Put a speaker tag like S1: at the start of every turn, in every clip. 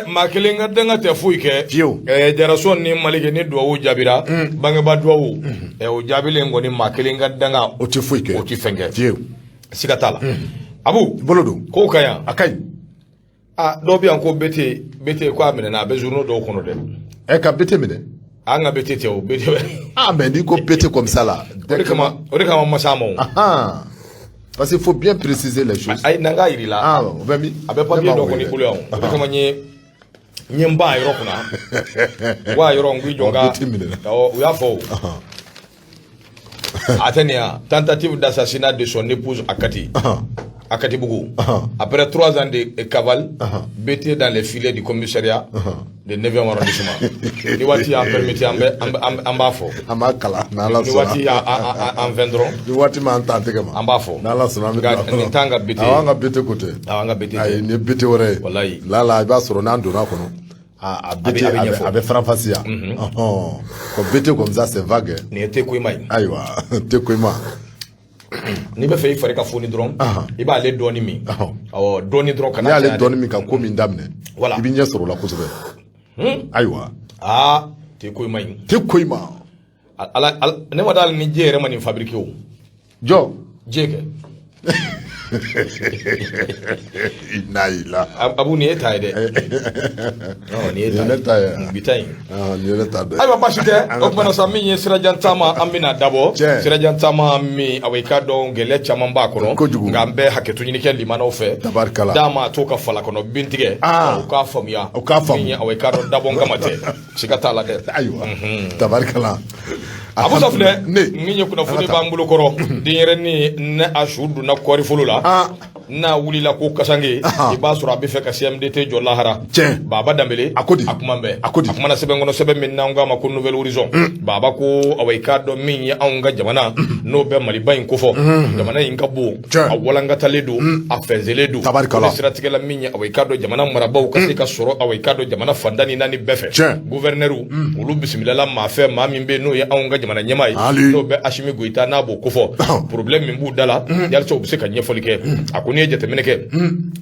S1: Maa kelen ka danga tɛ foyi kɛ.
S2: Fiyewu.
S1: Jaraso ni Malike, ni duwawu jaabira, bangebaa duwawu, o jaabilen kɔni, maa kelen ka danga
S2: o tɛ foyi kɛ.
S1: O tɛ fɛn kɛ.
S2: Fiyewu.
S1: Siga t'a la, Abu.
S2: Bolo don.
S1: Kow ka ɲi.
S2: A ka ɲi.
S1: Ah, dɔw bɛ yan ko Bete, Bete ko a minɛna, a bɛ journaux dɔw kɔnɔ dɛ.
S2: Ka Bete minɛ?
S1: An ka Bete tɛ o, Bete.
S2: Ah, mais n'i ko Bete comme ça là.
S1: O de kama ma s'a ma o.
S2: Ah, parce qu'il faut bien préciser les choses.
S1: Ayi, n'an k'a yir'i la.
S2: Ah, o bɛ min?
S1: A bɛ papier dɔ kɔni bolo yan, o de kama n ye n ban a yɔrɔ kunna wa yɔrɔ n ko i jɔ n ka.
S2: Bete minɛna.
S1: Awɔ, u y'a fɔ o. A tɛ nin ya, tentative d'assassinat de son épouse à Kati, à Katibougou. Après 3 ans de cavale, BT dans les filets du commissariat de 9e arrondissement. Ni waati y'an permettre, an bɛ an b'a fɔ.
S2: An b'a kalan n'Ala
S1: Ni waati
S2: sɔnna.
S1: y'an fɛn dɔrɔn.
S2: Ni waati m'an ta an tɛgɛ ma.
S1: An b'a fɔ.
S2: N'Ala sɔnna, an bɛ
S1: Nka
S2: don a kɔnɔ.
S1: nin t'an ka Bete ye.
S2: Awɔ, an ka Bete ko tɛ.
S1: Awɔ, an ka Bete tɛ.
S2: Ayi, nin ye Bete wɛrɛ ye.
S1: Walayi.
S2: Lala, i b'a sɔrɔ n'an donna a kɔnɔ, a Bete
S1: a bɛ ɲɛfɔ.
S2: A bɛ faranfasiya. Ɔhɔn. Ko Bete comme ça, c'est vague.
S1: Nin ye te koyima ye.
S2: Ayiwa, te koyima.
S1: N'i bɛ fɛ i fari ka foni dɔrɔn, i b'ale dɔɔni min. Awɔ, dɔɔni dɔrɔn, kana
S2: N'i y'ale
S1: caya dɛ.
S2: dɔɔni min ka ko min daminɛ,
S1: Voilà.
S2: i bɛ ɲɛ sɔrɔ o la kosɛbɛ. Ayiwa.
S1: Aa, te koyima in.
S2: Te koyima.
S1: Ala, ala, ne ma d'ale ni diɲɛ yɛrɛ ma nin fabriquer o.
S2: Jɔ.
S1: Diɲɛ kɛ.
S2: Inna ila.
S1: Abu, nin ye ta ye dɛ. Ɔ, nin ye
S2: Nin ye ne ta ye.
S1: Bi ta in.
S2: Ah, nin ye ne ta dɛ.
S1: Ayiwa, baasi tɛ. O kumana sa, min ye sirajan taama, an bɛna dabɔ.
S2: Tiɲɛ.
S1: Sirajan taama min, awa, i k'a dɔn gɛlɛya caman b'a kɔnɔ.
S2: Kojugu.
S1: Nka an bɛ hakɛto ɲini kɛ limanaw fɛ.
S2: Tabarikala.
S1: D'a ma a t'o ka fala kɔnɔ bin tigɛ.
S2: Ah.
S1: U k'a faamuya.
S2: U k'a faamu.
S1: Min ye, awa, i k'a dɔn dabɔ kama tɛ, siga t'a la dɛ.
S2: Ayiwa, tabarikala.
S1: A Musa filɛ.
S2: Ne.
S1: Min ye kunnafoni b'an bolo kɔrɔ, denyɛrɛnin ne a su donna kɔɔri folo la, n'a wulila ko kasange, i b'a sɔrɔ a bɛ fɛ ka CMDT jɔ lahara.
S2: Tiɲɛ.
S1: Baba Danbele.
S2: A ko di?
S1: A kuma bɛɛ.
S2: A ko di?
S1: A kumana sɛbɛn kɔnɔ, sɛbɛn min n'an k'a ma ko Nouvel Horizon. Baba ko, awa, i k'a dɔn min ye anw ka jamana, n'o bɛ Maliba in kofɔ, jamana in ka bon, a walankatalen don, a fɛnsɛlen don.
S2: Tabarikala.
S1: O de siratigɛ la, min ye, awa, i k'a dɔn jamana marabaaw ka se ka sɔrɔ, awa, i k'a dɔn jamana fantan ni naani bɛɛ fɛ, gouverneur olu bisimilala maa fɛ, maa min bɛ yen n'o ye anw ka jamana ɲɛmaa ye,
S2: Ali.
S1: n'o bɛ Asimi Goyita, n'a b'o kofɔ, problème min b'u da la, yalisa u bɛ se ka ɲɛfɔli kɛ. A ko n'i ye jateminɛ kɛ,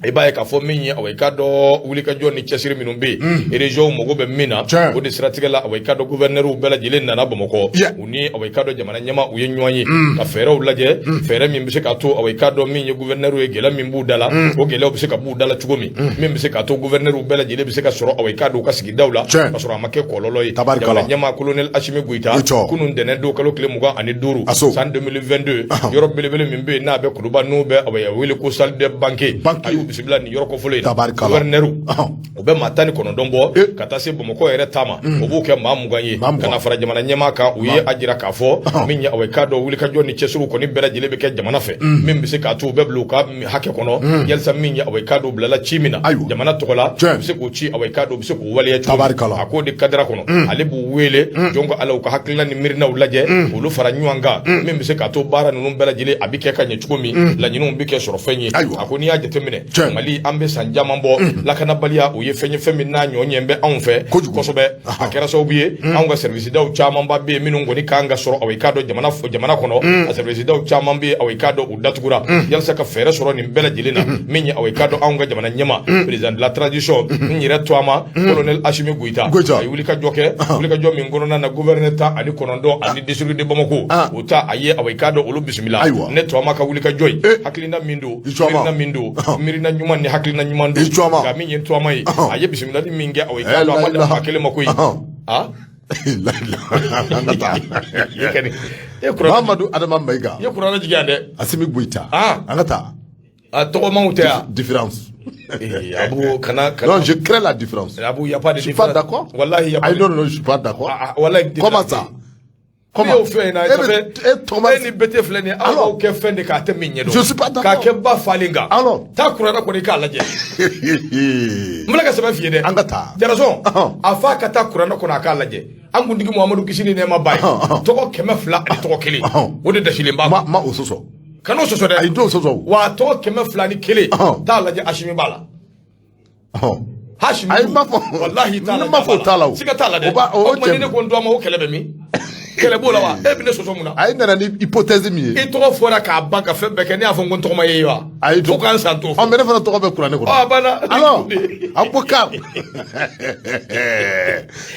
S1: i b'a ye k'a fɔ min ye, awa, i k'a dɔn wulikajɔ ni cɛsiri minnu bɛ yen, région mago bɛ min na, o de siratigɛ la, awa, i k'a dɔn gouverneur bɛɛ lajɛlen nana Bamakɔ. U ni, awa, i k'a dɔn jamana ɲɛmaa, u ye ɲɔgɔn ye ka fɛɛrɛw lajɛ, fɛɛrɛ min bɛ se k'a to, awa, i k'a dɔn min ye gouverneur ye, gɛlɛya min b'u da la, o gɛlɛyaw bɛ se ka b'u da la cogo min, min bɛ se k'a to gouverneur bɛɛ lajɛlen bɛ se ka sɔrɔ, awa, i k'a dɔn u ka sigidaw la, ka sɔrɔ a ma kɛ kɔlɔlɔ ye.
S2: Tabarikala.
S1: Jamana ɲɛmaa colonel Asimi Goyita,
S2: Goyita.
S1: kunun ntɛnɛn don, kalo tile 25,
S2: Aso.
S1: san 2022, yɔrɔ belebele min bɛ yen n'a bɛ Kuluba, n'o bɛ, awa, wele ko salle de banquet,
S2: Banquet.
S1: a y'u bisimila nin yɔrɔ kofɔlen in na.
S2: Tabarikala.
S1: Gouverneur u bɛ maa 19 bɔ, ka taa se Bamakɔ yɛrɛ ta ma, o b'o kɛ maa 20 ye,
S2: Maa 20.
S1: ka na fara jamana ɲɛmaa kan. U ye a jira k'a fɔ min ye, awa, i k'a dɔn wulikajɔ ni cɛsiriw kɔni bɛɛ lajɛlen bɛ kɛ jamana fɛ, min bɛ se k'a to u bɛ bila u ka hakɛ kɔnɔ, yalisa min ye, awa, i k'a dɔn u bilala ci min na jamana tɔgɔ la, u bɛ se k'o ci, awa, i k'a dɔn u bɛ se k'o waleya cogo min.
S2: Tabarikala.
S1: A k'o de kadira kɔnɔ, ale b'u wele jɔn ko Ala, u ka hakilina ni miirinaw lajɛ, olu fara ɲɔgɔn kan, min bɛ se k'a to baara ninnu bɛɛ lajɛlen a bɛ kɛ ka ɲɛ cogo min, laɲiniw bɛ kɛ sɔrɔ fɛn ye.
S2: Ayiwa.
S1: A ko n'i y'a jateminɛ,
S2: Tiɲɛ.
S1: Mali, an bɛ san caman bɔ, lakanabaliya o ye fɛn ye, fɛn min n'a ɲɔ ɲɛ bɛ anw fɛ
S2: Kojugu.
S1: kosɛbɛ. A kɛra sababu ye, anw ka service daw camanba bɛ yen minnu kɔni kan ka sɔrɔ, awa, i k'a dɔn jamana kɔnɔ, a service daw caman bɛ yen, awa, i k'a dɔn u datugura. Yalisa ka fɛɛrɛ sɔrɔ nin bɛɛ lajɛlen na, min ye, awa, i k'a dɔn anw ka jamana ɲɛmaa, président de la transition, n yɛrɛ to a ma, colonel Asimi Goyita,
S2: Goyita.
S1: a ye wulikajɔ kɛ, wulikajɔ min kɔnɔna na, gouverneur 19 ani district de Bamako, o ta a ye, awa, i k'a dɔn olu bisimila.
S2: Ayiwa.
S1: Ne to a ma ka wulikajɔ ye, hakilina min don,
S2: I to a ma.
S1: miirina min don, miirina ɲuman ni hakilina ɲuman don.
S2: I to a ma.
S1: Nka min ye to a ma ye, a ye bisimilali min kɛ, awa, i k'a dɔn a ma dan maa kelen ma koyi. Ah,
S2: An ka taa.
S1: e kɔni e kuranɛ
S2: Mahamadu Adama Mayiga.
S1: I ye kuranɛ jigin yan dɛ.
S2: Asimi Goyita. An ka taa.
S1: A tɔgɔmaw tɛ yan.
S2: Différence.
S1: Eh, Abu, kana kana.
S2: Non, je crée la différence.
S1: Abu, y a pas de
S2: Je suis pas
S1: différence.
S2: d'accord.
S1: Wallahi, y a pas
S2: Ayi,
S1: de
S2: non, non, je suis pas d'accord.
S1: Ah, ah, wallahi,
S2: Comment
S1: différence.
S2: ça?
S1: Ne y'o fɛn in na,
S2: E
S1: ça
S2: bɛ
S1: fait
S2: e tɔgɔma
S1: e ni bete filɛ nin ye, aw
S2: Alors.
S1: b'aw kɛ fɛn de k'a tɛ min ɲɛdɔn.
S2: Je suis pas d'accord.
S1: K'a kɛ ba falen kan.
S2: Alors.
S1: Taa kuranɛ kɔnɔ, i k'a lajɛ. N bɛna ka sɛbɛn f'i ye dɛ.
S2: An ka taa.
S1: Jarason, a f'a ka taa kuranɛ kɔnɔ, a k'a lajɛ. An kuntigi Muhamadu, kisi ni nɛɛma b'a ye, tɔgɔ 201, o de dasilen b'a
S2: Ma
S1: kun.
S2: ma o sɔsɔ.
S1: Kan'o sɔsɔ dɛ.
S2: Ayi, t'o sɔsɔ o.
S1: Wa a tɔgɔ 201, t'a lajɛ, Asimi b'a la. Hashimi.
S2: Ayi, n b'a fɔ.
S1: Wallahi, t'a lajɛ.
S2: N b'a fɔ o t'a la o.
S1: Siga t'a la dɛ.
S2: O b'a o
S1: O tuma, ni
S2: cɛ
S1: ne ko n dɔn ma, o kɛlɛ bɛ min? Kɛlɛ b'o la wa? E bɛ ne sɔsɔ mun na?
S2: A ye nana ni hypothèse min ye.
S1: I tɔgɔ fɔra k'a ban ka fɛn bɛɛ kɛ, ne y'a fɔ n ko n tɔgɔ ma ye wa?
S2: Ayi.
S1: Fo k'an san t'o
S2: Ɔ
S1: fɔ.
S2: Mais ne fana tɔgɔ bɛ kuranɛ kɔnɔ.
S1: Ɔ, a banna.
S2: Alors, Abubakar,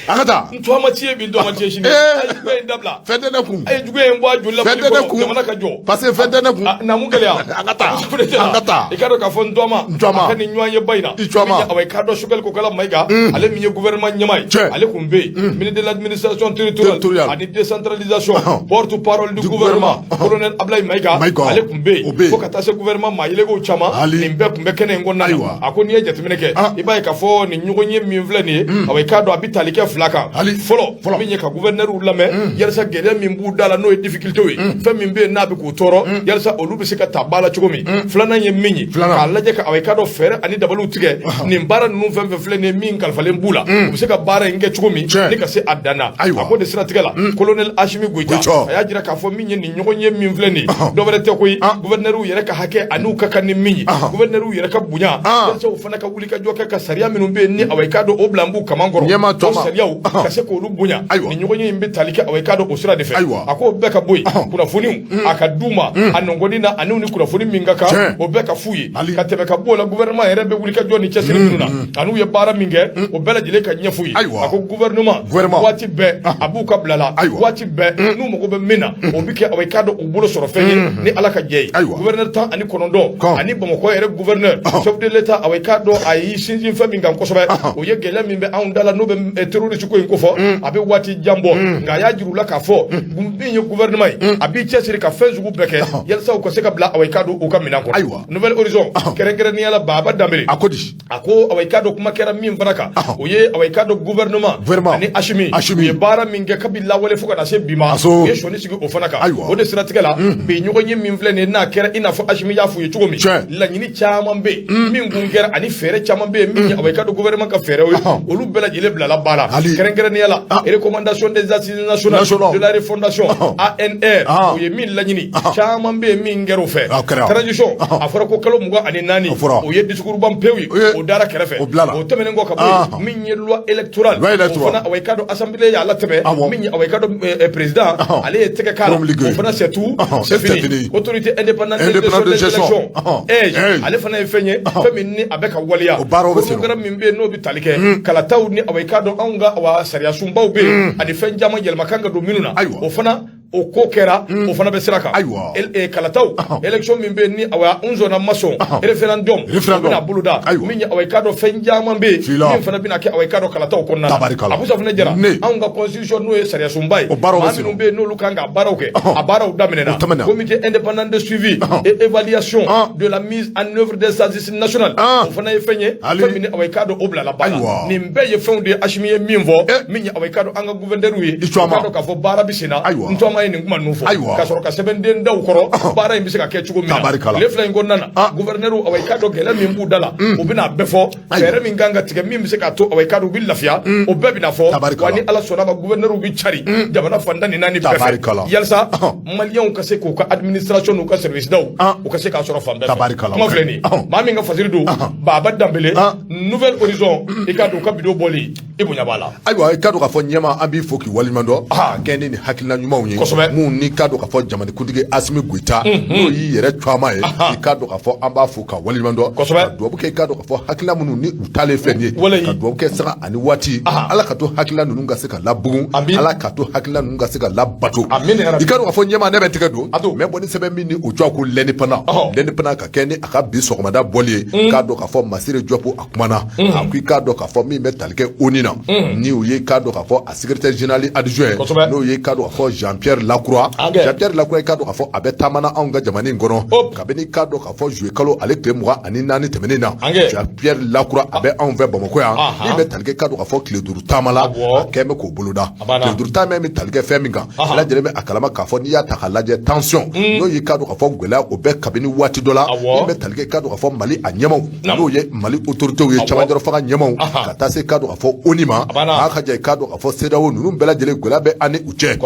S2: an ka taa.
S1: N tɔgɔ ma ci ye bi, n tɔgɔ ma ci ye sini.
S2: Eh.
S1: A ye juguya in dabila.
S2: Fɛn tɛ ne kun.
S1: A ye juguya in bɔ a joli la.
S2: Fɛn tɛ ne kun.
S1: Jamana ka jɔ.
S2: Parce que fɛn tɛ ne kun.
S1: Ah, na mun gɛlɛya?
S2: An ka taa. An ka taa.
S1: I ka dɔn k'a fɔ n tɔgɔma.
S2: N tɔgɔma.
S1: A ka nin ɲɔgɔn ye ba in na.
S2: I tɔgɔma.
S1: Min ye awa, i k'a dɔn Choguel Kokalla Maïga, ale min ye gouvernement ɲɛmaa ye.
S2: Tiɲɛ.
S1: Ale kun bɛ yen. Ministre de l'Administration territoriale.
S2: Territoriale.
S1: Ani décentralisation.
S2: Ɔhɔn.
S1: Porte-parole du
S2: Du
S1: gouvernement.
S2: gouvernement.
S1: Colonel Ablaye Maïga.
S2: Maïga.
S1: Ale kun bɛ
S2: O bɛ
S1: yen.
S2: yen.
S1: Fo ka taa se gouvernement maa yelekew caman.
S2: Ali.
S1: Nin bɛɛ kun bɛ kɛnɛ in kɔnɔna na.
S2: Ayiwa.
S1: A ko n'i ye jateminɛ kɛ,
S2: Ah.
S1: i b'a ye k'a fɔ nin ɲɔgɔn ye min filɛ nin ye, awa, i k'a dɔn a bɛ tali kɛ fila kan.
S2: Ali.
S1: Fɔlɔ,
S2: Fɔlɔ.
S1: min ye ka gouverneur lamɛn yalisa gɛlɛya min b'u da la, n'o ye difficulté ye, fɛn min bɛ yen n'a bɛ k'u tɔɔrɔ, yalisa olu bɛ se ka ta ba la cogo min. Filanan ye min ye,
S2: Filanan.
S1: k'a lajɛ ka awa, i k'a dɔn fɛɛrɛ ani dabaliw tigɛ, nin baara ninnu fɛn fɛn filɛ nin ye min kalifalen b'u la, u bɛ se ka baara in kɛ cogo min
S2: Tiɲɛ.
S1: ni ka se a dan na.
S2: Ayiwa.
S1: A ko de siratigɛ la, colonel Assimi Goïta,
S2: Goïta.
S1: a y'a jira k'a fɔ min ye nin ɲɔgɔn ye min filɛ nin ye, dɔwɛrɛ tɛ koyi, gouverneur yɛrɛ ka hakɛ ani u ka kan ni min ye, gouverneur yɛrɛ ka bonya, yalisa u fana ka wuli ka jɔ kɛ ka sariya minnu bɛ yen ni awa, i k'a dɔn o bila n b'u kaman kɔrɔ,
S2: Ɲɛmaa
S1: o
S2: tɔma.
S1: sariyaw ka se k'olu bonya.
S2: Ayiwa.
S1: Nin ɲɔgɔn ye in bɛ tali kɛ awa, i k'a dɔn o sira de fɛ.
S2: Ayiwa.
S1: A k'o bɛɛ ka bɔ yen, kunnafoniw a ka d'u ma a nɔgɔni na, ani ni kunnafoni min ka kan,
S2: Tiɲɛ.
S1: o bɛɛ ka f'u ye.
S2: Ali.
S1: Ka tɛmɛ ka bɔ o la, gouvernement yɛrɛ bɛ wuli ka jɔ ni cɛsiri minnu na ani u ye baara min kɛ, o bɛɛ lajɛlen ka ɲɛf'u ye.
S2: Ayiwa.
S1: A ko gouvernement,
S2: Gouvernement.
S1: waati bɛɛ a b'u ka bila la.
S2: Ayiwa.
S1: Waati bɛɛ n'u mago bɛ min na, o bɛ kɛ awa, i k'a dɔn u bolo sɔrɔ fɛn ye ni Ala ka jɛ ye.
S2: Ayiwa.
S1: Gouverneur 19
S2: Kɔn.
S1: ani Bamakɔ yɛrɛ gouverneur, chef de l'État, awa, i k'a dɔn a y'i sinsin fɛn min kan kosɛbɛ, o ye gɛlɛya min bɛ anw da la, n'o bɛ terroriste ko in kofɔ, a bɛ waati jan bɔ. Nka a y'a jira u la k'a fɔ min ye gouvernement ye, a b'i cɛsiri ka fɛn sugu bɛɛ kɛ yalisa u ka se ka bila awa, i k'a dɔn u ka minɛn kɔnɔ.
S2: Ayiwa.
S1: Nouvel Horizon, kɛrɛnkɛrɛnnenya la Baba Danbele,
S2: A ko di?
S1: A ko awa, i k'a dɔn kuma kɛra min fana kan, o ye awa, i k'a dɔn gouvernement
S2: Gouvernement.
S1: ani Assimi
S2: Assimi.
S1: u ye baara min kɛ kabi lawale fo ka na se bi ma,
S2: Aso.
S1: u ye sɔnni sigi o fana kan.
S2: Ayiwa.
S1: O de siratigɛ la, bi ɲɔgɔn ye min filɛ nin ye, n'a kɛra i n'a fɔ Assimi y'a f'u ye cogo min,
S2: Tiɲɛ.
S1: laɲini caman bɛ yen min kun kɛra ani fɛɛrɛ caman bɛ yen min ye awa, i k'a dɔn gouvernement ka fɛɛrɛw ye, olu bɛɛ lajɛlen bilala ba la.
S2: Ali.
S1: Kɛrɛnkɛrɛnnenya la, recommandation des Assises nationales
S2: National.
S1: de la refondation, ANR,
S2: Ah.
S1: u ye min laɲini, caman bɛ yen min kɛra o fɛ.
S2: Ah, o kɛra.
S1: Transition, a fɔra ko kalo 24,
S2: O fɔra.
S1: o ye discours ban pewu ye,
S2: O ye-
S1: o dara kɛrɛfɛ,
S2: O bilala.
S1: O tɛmɛnen kɔ ka bɔ
S2: Ah.
S1: yen, min ye loi électorale,
S2: Loi électorale.
S1: o fana awa, i k'a dɔn assemblée y'a latɛmɛ,
S2: Awɔ.
S1: min ye awa, i k'a dɔn président, ale ye tɛgɛ k'a la,
S2: Promulgué.
S1: o fana c'est tout,
S2: C'est
S1: c'est fini.
S2: fini.
S1: Autorité indépendante
S2: Indépendante
S1: de
S2: de
S1: gestion
S2: gestion.
S1: des élections, AIGE,
S2: AIGE.
S1: ale fana ye fɛn ye, fɛn min ni a bɛ ka waleya.
S2: O baaraw bɛ sen na.
S1: Programme min bɛ yen n'o bɛ tali kɛ kalataw ni awa, i k'a dɔn anw ka awa sariya sunbaw bɛ yen ani fɛn caman yɛlɛma kan ka don minnu na,
S2: Ayiwa.
S1: o fana o ko kɛra, o fana bɛ sira kan.
S2: Ayiwa.
S1: Kalataw, élection min bɛ yen ni awa n sɔnna ma sɔn, référendum,
S2: Référendum.
S1: o bɛna boloda.
S2: Ayiwa.
S1: Min ye awa, i k'a dɔn fɛn caman bɛ yen
S2: Fila.
S1: min fana bɛna kɛ awa, i k'a dɔn kalataw kɔnɔna na.
S2: Tabarikala.
S1: Abusa fana jara,
S2: Ne.
S1: anw ka constitution n'o ye sariya sunba ye,
S2: O baaraw bɛ
S1: maa
S2: sen na.
S1: minnu bɛ yen n'olu kan ka baaraw kɛ, a baaraw daminɛna.
S2: O tɛmɛna.
S1: Comité indépendant de suivi et évaluation de la mise en œuvre des assises nationales, o fana ye fɛn ye,
S2: Ali.
S1: fɛn min ni awa, i k'a dɔn o bilala ba la.
S2: Ayiwa.
S1: Nin bɛɛ ye fɛnw de ye Assimi ye min fɔ,
S2: Eh.
S1: min ye awa, i k'a dɔn an ka gouverneur ye,
S2: I tɔgɔ ma.
S1: i k'a dɔn k'a fɔ baara bɛ sen na.
S2: Ayiwa.
S1: N tɔgɔ ma ye nin kuma ninnu fɔ,
S2: Ayiwa.
S1: ka sɔrɔ ka sɛbɛnden da u kɔrɔ, baara in bɛ se ka kɛ cogo min na.
S2: Tabarikala.
S1: Tile 2 in kɔnɔna na,
S2: Ah.
S1: gouverneur, awa, i k'a dɔn gɛlɛya min b'u da la, u bɛna a bɛɛ fɔ.
S2: Ayiwa.
S1: Fɛɛrɛ min kan ka tigɛ min bɛ se k'a to awa, i k'a dɔn u bɛ lafiya, o bɛɛ bɛna fɔ.
S2: Tabarikala.
S1: Wa ni Ala sɔnna ma, gouverneur bɛ cari jamana fan 14 bɛɛ
S2: Tabarikala.
S1: fɛ yalisa maliyɛnw ka se k'u ka administration n'u ka service daw, u ka se k'a sɔrɔ fan bɛɛ fɛ.
S2: Tabarikala.
S1: Kuma filɛ nin ye, maa min ka fasiri don, Baba Danbele, Nouvel Horizon, i k'a dɔn u ka vidéo bɔli i bonya b'a la.
S2: Ayiwa, i k'a dɔn k'a fɔ ɲɛma, an b'i fo k'i waleɲuman dɔn kɛ ni nin hakilina ɲumanw ye,
S1: Kosɛbɛ.
S2: mun n'i k'a dɔn k'a fɔ jamanakuntigi Assimi Goïta, n'o y'i yɛrɛ tɔgɔma ye, i k'a dɔn k'a fɔ an b'a fo ka waleɲuman dɔn,
S1: Kosɛbɛ.
S2: ka dubabu kɛ, i k'a dɔn k'a fɔ hakilina minnu ni u taalen filɛ nin ye,
S1: Walayi.
S2: ka dubabu kɛ sanga ani waati, Ala ka to hakilina ninnu ka se ka labugun,
S1: Amin.
S2: Ala ka to hakilina ninnu ka se ka labato.
S1: Amin ya Rabbi.
S2: I k'a dɔn k'a fɔ ɲɛma, ne bɛ n tɛgɛ don
S1: A to.
S2: mɛ bɔ ni sɛbɛn min ni o tɔgɔ ko L'Indépendant. L'Indépendant ka kɛ ni a ka bi sɔgɔmada bɔli ye, k'a dɔn k'a fɔ Masire Diop a kumana, a ko i k'a dɔn k'a fɔ min bɛ tali kɛ ONU na, ni o ye i k'a dɔn k'a fɔ a secrétaire général adjoint, n'o ye i k'a dɔn k'a fɔ Jean Pierre Lacroix.
S1: Angɛ.
S2: Jean Pierre Lacroix, i k'a dɔn k'a fɔ a bɛ taamana anw ka jamana in kɔnɔ kabini i k'a dɔn k'a fɔ juillet kalo ale tile 24 tɛmɛnen na.
S1: Angɛ.
S2: Jean Pierre Lacroix a bɛ anw fɛ Bamakɔ yan,
S1: Ahan.
S2: min bɛ tali kɛ i k'a dɔn k'a fɔ tile 5 taama la,
S1: Awɔ.
S2: a kɛn bɛ k'o boloda.
S1: A banna.
S2: Tile 5 taama min bɛ tali kɛ fɛn min kan,
S1: Ahan.
S2: bɛɛ lajɛlen bɛ a kalama k'a fɔ n'i y'a ta k'a lajɛ, tension n'o y'i k'a dɔn k'a fɔ gɛlɛya, o bɛ kabini waati dɔ la,
S1: Awɔ.
S2: min bɛ tali kɛ i k'a dɔn k'a fɔ Mali a ɲɛmaw,
S1: Naam.
S2: n'o ye Mali autorités ye,
S1: Awɔ.
S2: camancɛrɔ fanga ɲɛmaw,
S1: Ahan.
S2: ka taa se k'a dɔn k'a fɔ ONU ma,
S1: A banna.
S2: a ka ja i k'a dɔn k'a fɔ CEDEAO ninnu bɛɛ lajɛlen, gɛlɛya bɛ an ni u cɛ.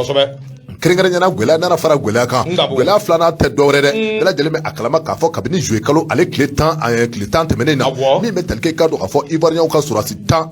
S2: Kɛrɛnkɛrɛnnenya gɛlɛya nana fara gɛlɛya kan.
S1: Ngabo.
S2: Gɛlɛya filanan tɛ dɔwɛrɛ dɛ, bɛɛ lajɛlen bɛ a kalama k'a fɔ kabini juillet kalo ale tile 10 tɛmɛnen na,
S1: Awɔ.
S2: min bɛ tali kɛ i k'a dɔn k'a fɔ Ivoiriyɛnw ka sɔrɔdasi tan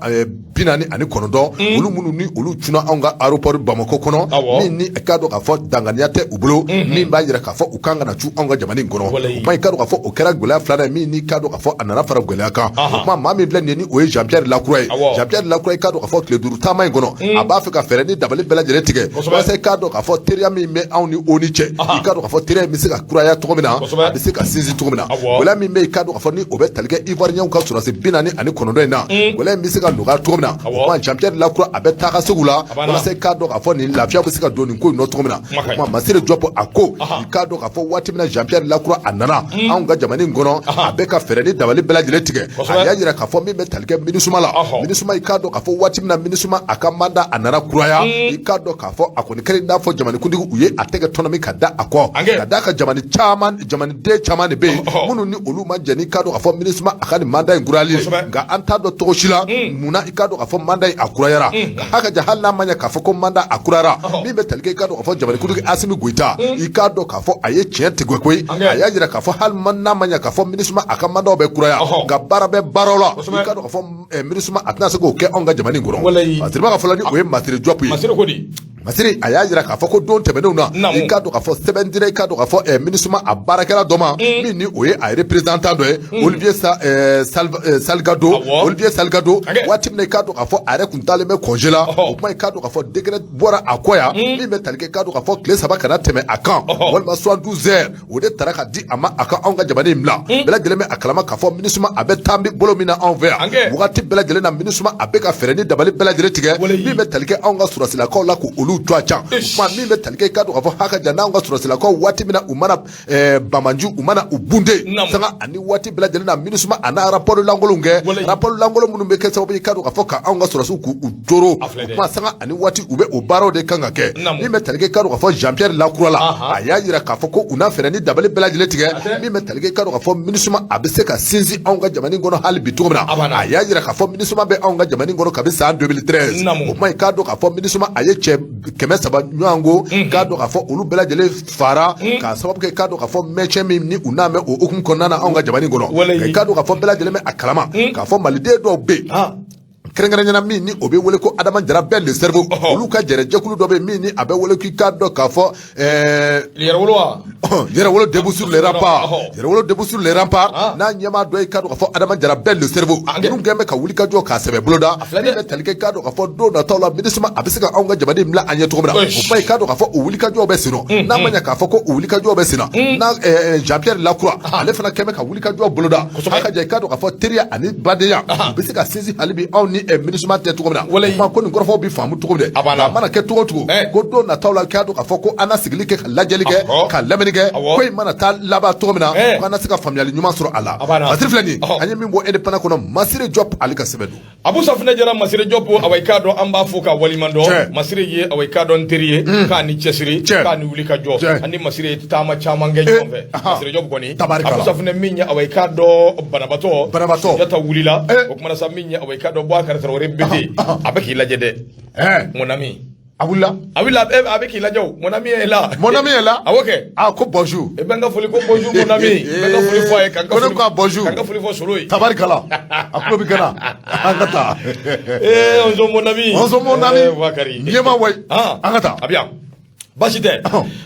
S2: 49, olu minnu ni olu cunna anw ka aéroport Bamakɔ kɔnɔ, min ni i k'a dɔn k'a fɔ danganiya tɛ u bolo, min b'a jira k'a fɔ u kan ka na cun anw ka jamana in kɔnɔ. O kuma, i k'a dɔn k'a fɔ o kɛra gɛlɛya filanan ye, min ni i k'a dɔn k'a fɔ a nana fara gɛlɛya kan. O kuma, maa min filɛ nin ye, ni o ye Jean Pierre Lacroix ye. Jean Pierre Lacroix, i k'a dɔn k'a fɔ tile 5 taama in kɔnɔ, a b'a fɛ ka fɛɛrɛ ni dabali bɛɛ lajɛlen tigɛ walasa i k'a dɔn k'a fɔ teriya min bɛ anw ni ONU cɛ, i k'a dɔn k'a fɔ teriya in bɛ se ka kuraya cogo min na, a bɛ se ka sinsin cogo min na. Gɛlɛya min bɛ yen, i k'a dɔn k'a fɔ ni o bɛ tali kɛ Ivoirien ka sɔrɔdasi 49 in na, gɛlɛya in bɛ se ka nɔgɔya cogo min na. O kuma, Jean Pierre Lacroix a bɛ taa ka segu la walasa i k'a dɔn k'a fɔ nin lafiya bɛ se ka don nin ko in nɔ cogo min na. O kuma, Masire Diop a ko, i k'a dɔn k'a fɔ waati min na Jean Pierre Lacroix a nana anw ka jamana in kɔnɔ, a bɛ ka fɛɛrɛ ni dabali bɛɛ lajɛlen tigɛ. A y'a jira k'a fɔ min bɛ tali kɛ MINUSMA la, MINUSMA, i k'a dɔn k'a fɔ waati min na MINUSMA a ka mandat a nana kuraya, i k'a dɔn k'a fɔ a kɔni kɛra i n'a fɔ jamanakuntigi u ye a tɛgɛ tɔnɔmi ka da a kɔ, ka d'a kan jamana caman, jamanaden caman de bɛ yen minnu ni olu ma jɛn, i k'a dɔn k'a fɔ MINUSMA a ka nin mandat in kurayali ye. Nka an t'a dɔn cogo si la munna i k'a dɔn k'a fɔ mandat in a kurayara. Nka haka ja, hali n'a ma ɲɛ k'a fɔ ko mandat a kurayara, min bɛ tali kɛ, i k'a dɔn k'a fɔ jamanakuntigi Asimi Goyita, i k'a dɔn k'a fɔ a ye tiɲɛ tigɛ koyi. A y'a jira k'a fɔ hali n'a ma ɲɛ k'a fɔ MINUSMA a ka mandat bɛ kuraya, nka baara bɛ baaraw la, i k'a dɔn k'a fɔ MINUSMA a tɛna se k'o kɛ anw ka jamana in kɔnɔ. Masiri ka fɔ la, ni o ye Masiri Diop ye. Masiri a y'a jira k'a fɔ ko don tɛmɛnenw na, i k'a dɔn k'a fɔ sɛbɛn dira, i k'a dɔn k'a fɔ MINUSMA a baarakɛla dɔ ma, min ni o ye a représentant dɔ ye, Olivier Salgado. Olivier Salgado, waati min na i k'a dɔn k'a fɔ a yɛrɛ tun taalen bɛ congé la, o kuma, i k'a dɔn k'a fɔ décret bɔra a kɔ yan, min bɛ tali kɛ, i k'a dɔn k'a fɔ tile 3 kana tɛmɛ a kan, walima 72 heures, o de tara ka di a ma a ka anw ka jamana in bila. Bɛɛ lajɛlen bɛ a kalama k'a fɔ MINUSMA a bɛ taa bolo min na anw fɛ yan, wagati bɛɛ lajɛlen na MINUSMA a bɛ ka fɛɛrɛ ni dabali bɛɛ lajɛlen tigɛ min bɛ tali kɛ anw ka sɔrɔdasilakaw la, k'olu to a can. O kuma, min bɛ tali kɛ, i k'a dɔn k'a fɔ haka jan n'anw ka sɔrɔdasilakaw, waati min na u mana bamanju, u mana u bunte sanga ani waati bɛɛ lajɛlen na, MINUSMA a n'a rapport lankolonw kɛ, rapport lankolon minnu bɛ kɛ sababu ye, i k'a dɔn k'a fɔ ka anw ka sɔrɔdasiw k'u toro. O kuma, sanga ani waati u bɛ o baaraw de kan ka kɛ. Min bɛ tali kɛ, i k'a dɔn k'a fɔ Jean Pierre Lacroix la, a y'a jira k'a fɔ ko u n'a fɛɛrɛ ni dabali bɛɛ lajɛlen tigɛ min bɛ tali kɛ, i k'a dɔn k'a fɔ MINUSMA a bɛ se ka sinsin anw ka jamana in kɔnɔ hali bi cogo min na. A y'a jira k'a fɔ MINUSMA bɛ anw ka jamana in kɔnɔ kabi san 2013. O kuma, i k'a dɔn k'a fɔ MINUSMA a ye cɛ 300 ɲɔgɔn ko, k'a dɔn k'a fɔ olu bɛɛ lajɛlen fara k'a sababu kɛ, k'a dɔn k'a fɔ maintien min ni u n'a mɛn o hukumu kɔnɔna na anw ka jamana in kɔnɔ. I k'a dɔn k'a fɔ bɛɛ lajɛlen bɛ a kalama k'a fɔ maliden dɔw bɛ yen, kɛrɛnkɛrɛnnenya min ni o bɛ wele ko Adama Jara bɛɛ le cerveau, olu ka jɛrɛjɛkulu dɔ bɛ min ni a bɛ wele k'i k'a dɔn k'a fɔ
S1: Yɛrɛwolo wa?
S2: Yɛrɛwolo debout sur les remparts, Yɛrɛwolo debout sur les remparts, n'a ɲɛmaa dɔ ye, k'a dɔn k'a fɔ Adama Jara bɛɛ le cerveau, ninnu kɛn bɛ ka wuli ka jɔ k'a sɛbɛ boloda min bɛ tali kɛ, k'a dɔn k'a fɔ don nataw la MINUSMA a bɛ se ka anw ka jamana in bila an ɲɛ cogo min na. O kuma, i k'a dɔn k'a fɔ o wuli ka jɔ bɛ sen nɔ. N'a ma ɲɛ k'a fɔ ko o wuli ka jɔ bɛ sen na, n'a Jean Pierre Lacroix ale fana kɛn bɛ ka wuli ka jɔ boloda, a ka jɛ, i k'a dɔn k'a fɔ teriya ani badenya u bɛ se ka sinsin hali bi anw ni MINUSMA tɛ cogo min na. O kuma, ko nin kɔrɔfɔw bɛ faamu cogo min dɛ, a mana kɛ cogo o cogo, ko don nataw la, k'a dɔn k'a fɔ ko an na sigili kɛ ka lajɛli kɛ ka lamɛnni kɛ, ko in mana taa laban cogo min na, ko an na se ka faamuyali ɲuman sɔrɔ a la. Masiri filɛ nin ye, an ye min bɔ Indépendant kɔnɔ, Masire Diop ale ka sɛbɛn don.
S1: Abu Safunɛ Jara, Masire Diop, awa, i k'a dɔn an b'a fo ka waleɲuman dɔn. Masire ye, awa, i k'a dɔn n teri ye, k'a ni cɛsiri, k'a ni wuli ka jɔ. Ani Masire ye taama caman kɛ ɲɔgɔn fɛ. Masire Diop kɔni, Abu Safunɛ, min ye, awa, i k'a dɔn banabaatɔ
S2: banabaatɔ
S1: Sunjata wulila. O kumana sa, min ye, awa, i k'a dɔn Boubacar Traoré BT, a bɛ k'i lajɛ dɛ, mon ami.
S2: A wulila.
S1: A wulila, a bɛ k'i lajɛ o, mon ami est là.
S2: Mon ami est là.
S1: Awɔ kɛ.
S2: Ah, ko bonjour.
S1: E bɛ n ka foli ko bonjour mon ami, n bɛ n ka foli fɔ a ye, ka n ka
S2: Ko ne
S1: foli
S2: ko a bonjour.
S1: Ka n ka foli fɔ Solo ye.
S2: Tabarikala, a tulo bɛ gana, an ka taa.
S1: Eh, bonjour mon ami.
S2: Bonjour mon ami.
S1: Eh, Bakari.
S2: Ɲɛma wayi. An ka taa.
S1: A bɛ yan. Baasi tɛ.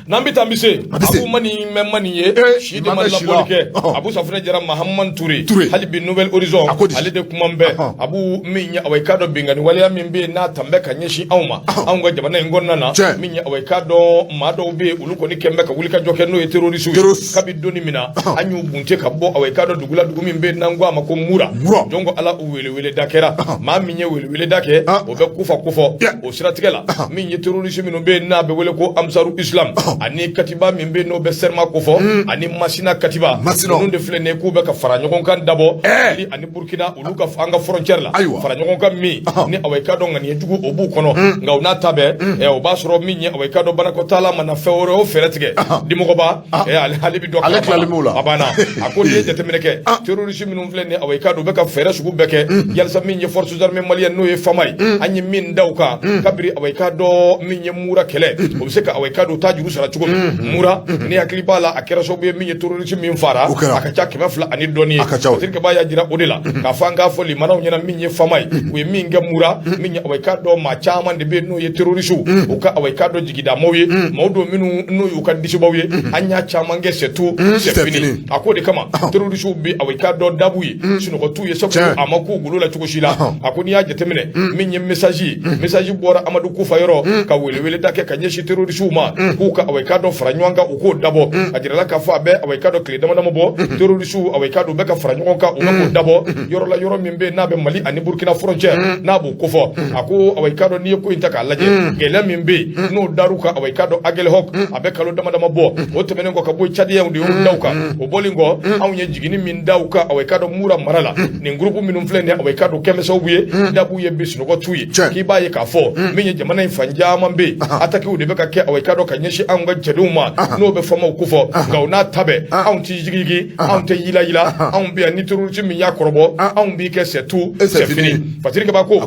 S1: N'an bɛ taa, n bɛ se.
S2: A bɛ se.
S1: Abu mani mɛn mani ye. Si de
S2: ma
S1: ma
S2: mɛn si la.
S1: labɔli kɛ. Abu Safunɛ Jara Mahamman Ture.
S2: Ture.
S1: Hali bi Nouvel Horizon.
S2: A ko di?
S1: Ale de kuma bɛɛ. Abu min ye, awa, i k'a dɔn binkanni waleya min bɛ yen n'a tan bɛ ka ɲɛsin anw ma, anw ka jamana in kɔnɔna na. Min ye, awa, i k'a dɔn maa dɔw bɛ yen, olu kɔni kɛn bɛ ka wuli ka jɔ kɛ, n'o ye terroriste ye.
S2: Terroriste.
S1: Kabi donni min na an y'u bunte ka bɔ, awa, i k'a dɔn dugu la, dugu min bɛ yen n'an ko a ma ko Mura.
S2: Mura.
S1: Jɔn ko Ala, weleweleda kɛra. Maa min ye weleweleda kɛ, o bɛ kufa kofɔ. O siratigɛ la, min ye terroriste minnu bɛ yen n'a bɛ wele ko Amsaru Islam ani katiba min bɛ yen n'o bɛ Serma kofɔ ani Masina katiba, ninnu de filɛ nin ye k'u bɛ ka fara ɲɔgɔn kan dabɔ Mali ani Burkina, olu ka an ka frontière la. Fara ɲɔgɔn kan min ni, awa, i k'a dɔn ŋaniya jugu o b'u kɔnɔ, nka o n'a ta bɛɛ, o b'a sɔrɔ min ye, awa, i k'a dɔn banakɔtaala mana fɛn wɛrɛ o fɛɛrɛ tigɛ dimɔgɔba, ale bɛ dɔ
S2: Ale
S1: kalama.
S2: tilalen b'o la.
S1: A banna. A ko n'i ye jateminɛ kɛ, terroriste minnu filɛ nin ye, awa, i k'a dɔn u bɛ ka fɛɛrɛ sugu bɛɛ kɛ yalisa min ye forces armées maliennes, n'o ye FAMa ye, an ye min da u kan kabiri, awa, i k'a dɔn min ye Mura kɛlɛ, o bɛ se ka awa i k'a dɔn taa juru sara cogo min. Mura, ni hakili b'a la, a kɛra sababu ye min ye terroriste min fara, a ka ca 200 ani dɔɔni ye. Fasiri Kaba y'a jira o de la k'a fɔ an k'a fɔ limanaw ɲɛna min ye fama ye, u ye min kɛ Mura, min ye awa i k'a dɔn maa caman de bɛ yen n'o ye terroriste u ka awa i k'a dɔn jigidamaw ye, maaw don minnu n'o y'u ka disibaw ye. An y'a caman kɛ, c'est tout, c'est fini. A ko de kama terroriste bɛ awa i k'a dɔn dabu ye, sunɔgɔ t'u ye, sabu a ma k'u golo la cogo si la. A ko n'i y'a jateminɛ, min ye message ye, message bɔra Amadu Kufa yɔrɔ ka weleweleda kɛ ka ɲɛsin terroriste ma k'u ka awa i k'a dɔn fara ɲɔgɔn kan, u k'o dabɔ. A jirala k'a fɔ a bɛ awa i k'a dɔn tile dama dama bɔ, terroriste awa i k'a dɔn u bɛ ka fara ɲɔgɔn kan, u bɛ k'o dabɔ yɔrɔ la, yɔrɔ min bɛ yen n'a bɛ Mali ani Burkina frontière n'a b'o kofɔ. A ko awa i k'a dɔn n'i ye ko in ta k'a lajɛ, gɛlɛya min bɛ yen n'o dar'u kan awa i k'a dɔn Aguelhok, a bɛ kalo dama dama bɔ. O tɛmɛnen kɔ ka bɔ, Tchadiens de y'o da u kan. O bɔlen kɔ, anw ye jiginni min da u kan awa i k'a dɔn Mura mara la, nin groupe minnu filɛ nin ye, awa i k'a dɔn kɛmɛ sababu ye dabu ye bi, sunɔgɔ t'u ye. K'i b'a ye k'a fɔ min ye jamana in fan caman bɛ yen, attaques de bɛ ka kɛ awa i k'a dɔn ka ɲɛsin anw ka cɛdenw ma n'o bɛ famaw kofɔ. Nka o n'a ta bɛɛ, anw tɛ jigijigi, anw tɛ yilayila, anw bɛ yan. Ni terroriste min y'a kɔrɔbɔ, anw b'i kɛ c'est tout, c'est fini. Fasiri Kaba ko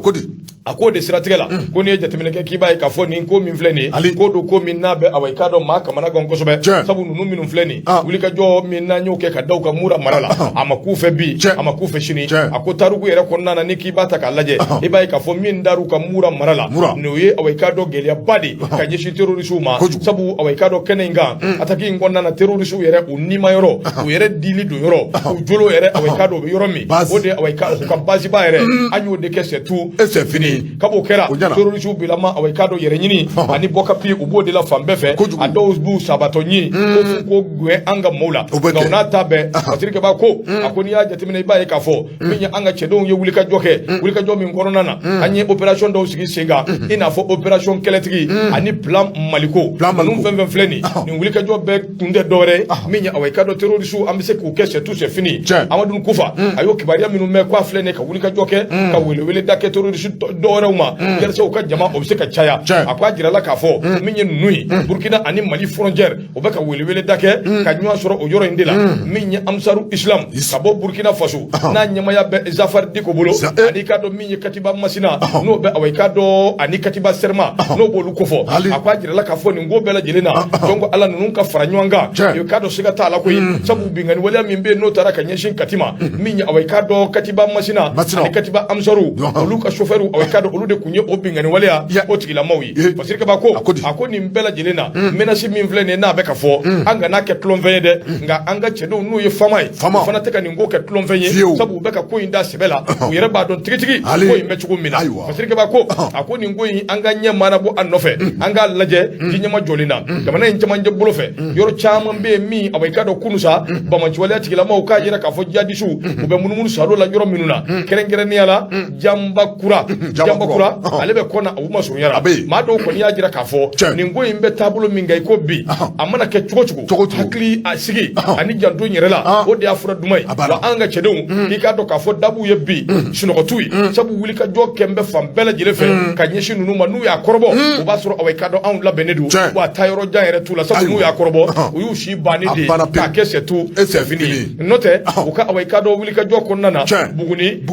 S1: a k'o de siratigɛ la, ko n'i ye jateminɛ kɛ, k'i b'a ye k'a fɔ nin ko min filɛ nin ye, ko don ko min n'a bɛ awa i k'a dɔn maa kamana gan kosɛbɛ, sabu ninnu minnu filɛ nin, wulikajɔ min n'an y'o kɛ ka da u kan Mura mara la, a ma k'u fɛ bi, a ma k'u fɛ sini. A ko tariku yɛrɛ kɔnɔna na, ni k'i b'a ta k'a lajɛ, i b'a ye k'a fɔ min dar'u kan Mura mara la, n'o ye awa i k'a dɔn gɛlɛyaba de ka ɲɛsin terrorisiw ma, sabu awa i k'a dɔn kɛnɛ in kan, attaque in kɔnɔna na, terrorisiw yɛrɛ u nima yɔrɔ, u yɛrɛ dili don yɔrɔ, u jolo yɛrɛ, awa i k'a dɔn u bɛ yɔrɔ min, o de awa i ka u ka basiba yɛrɛ, an y'o de kɛ c'est tout, c'est fini. Kab'o kɛra, terrorisiw bilama awa i k'a dɔn yɛrɛ ɲini ani bɔ kapi, u b'o de la fan bɛɛ fɛ. A dɔw b'u sabatɔ ɲini ko f'u ko gɛn an ka maaw la. Nka o n'a ta bɛɛ, Fasiri Kaba ko a ko n'i y'a jateminɛ, i b'a ye k'a fɔ min ye an ka cɛdenw ye wulikajɔ kɛ, wulikajɔ min kɔnɔna na, an ye opération dɔw sigi sen kan, i n'a fɔ opération kɛlɛtigi ani plan Maliko. Ninnu fɛn fɛn filɛ nin, nin wulikajɔ bɛɛ kun tɛ dɔwɛrɛ ye min ye awa i k'a dɔn terrorisiw an bɛ se k'u kɛ c'est tout, c'est fini. Amadu Kufa a y'o kibaruya minnu mɛn k'a filɛ nin ye ka wulikajɔ kɛ ka weleweleda kɛ terroriste dɔwɛrɛw ma yalisa u ka jama o bɛ se ka caya. A ko a jirala k'a fɔ min ye ninnu ye, Burkina ani Mali frontière, o bɛ ka weleweleda kɛ ka ɲɔgɔn sɔrɔ o yɔrɔ in de la. Min ye Amsaru Islam ka bɔ Burkina Faso, n'a ɲɛmaya bɛ Zafar Diko bolo, ani k'a dɔn min ye Katiba Masina, n'o bɛ awa i k'a dɔn ani Katiba Serma, n'o b'olu kofɔ. A ko a jirala k'a fɔ nin ko bɛɛ lajɛlen na, donc ala ninnu ka fara ɲɔgɔn kan, i k'a dɔn siga t'a la koyi, sabu binkanni waleya min bɛ yen n'o taara ka ɲɛsin Kati ma, min ye awa i k'a dɔn Katiba Masina ani Katiba Amsaru, olu ka chauffeur, awa i k'a dɔn olu de tun ye o binkanni waleya o tigilamaw ye. Fasiri Kaba ko a ko nin bɛɛ lajɛlen na, menace min filɛ nin ye n'a bɛ ka fɔ, an kana kɛ tulonfɛn ye dɛ. Nka an ka cɛdenw n'u ye fama ye, o fana tɛ ka nin ko kɛ tulonfɛn ye, sabu u bɛ ka ko in da sɛbɛ la, u yɛrɛ b'a dɔn tigitigi ko in bɛ cogo min na. Fasiri Kaba ko a ko nin ko in, an ka ɲɛ mana bɔ a nɔfɛ, an k'a lajɛ ji ɲɛma jɔlen na jamana in cɛmancɛ bolo fɛ. Yɔrɔ caman bɛ yen min awa i k'a dɔn kunun sa, banbaanciwaleya tigilamaw k'a yira k'a fɔ jihadisiw u bɛ munumunu salo la yɔrɔ minnu na, kɛrɛnkɛrɛnnenya la Janbakura. Janbakura ale bɛ kɔnɔ a masurunya la. Maa dɔw kɔni y'a jira k'a fɔ nin ko in bɛ taabolo min kan i ko bi, a mana kɛ cogo cogo, hakili a sigi ani janto yɛrɛ la, o de y'a fura duman ye. Wa an ka cɛdenw, k'i k'a dɔn k'a fɔ dabuw ye bi, sunɔgɔ t'u ye, sabu wulikajɔ kɛ bɛ fan bɛɛ lajɛlen fɛ ka ɲɛsin ninnu ma. N'u y'a kɔrɔbɔ, o b'a sɔrɔ awa i k'a dɔn anw labɛnnen don, wa taa yɔrɔ jan yɛrɛ t'u la, sabu n'u y'a kɔrɔbɔ, u y'u si bannen de k'a kɛ c'est tout, c'est fini. N'o tɛ, u ka awa i k'a dɔn wulikajɔ kɔnɔna na, Buguni,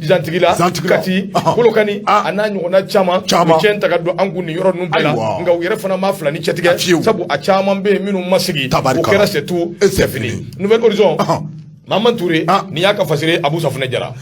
S1: Zantigila, Kati, Kolokani a n'a ɲɔgɔnna caman, u cɛn ta ka don an kun nin yɔrɔ ninnu bɛɛ la. Nka u yɛrɛ fana ma fila ni cɛtigɛ, sabu a caman bɛ yen minnu ma sigi, o kɛra c'est tout, c'est fini. Nouvel Horizon, Mahamane Touré nin y'a ka fasiri, Abu Safunɛ Jara.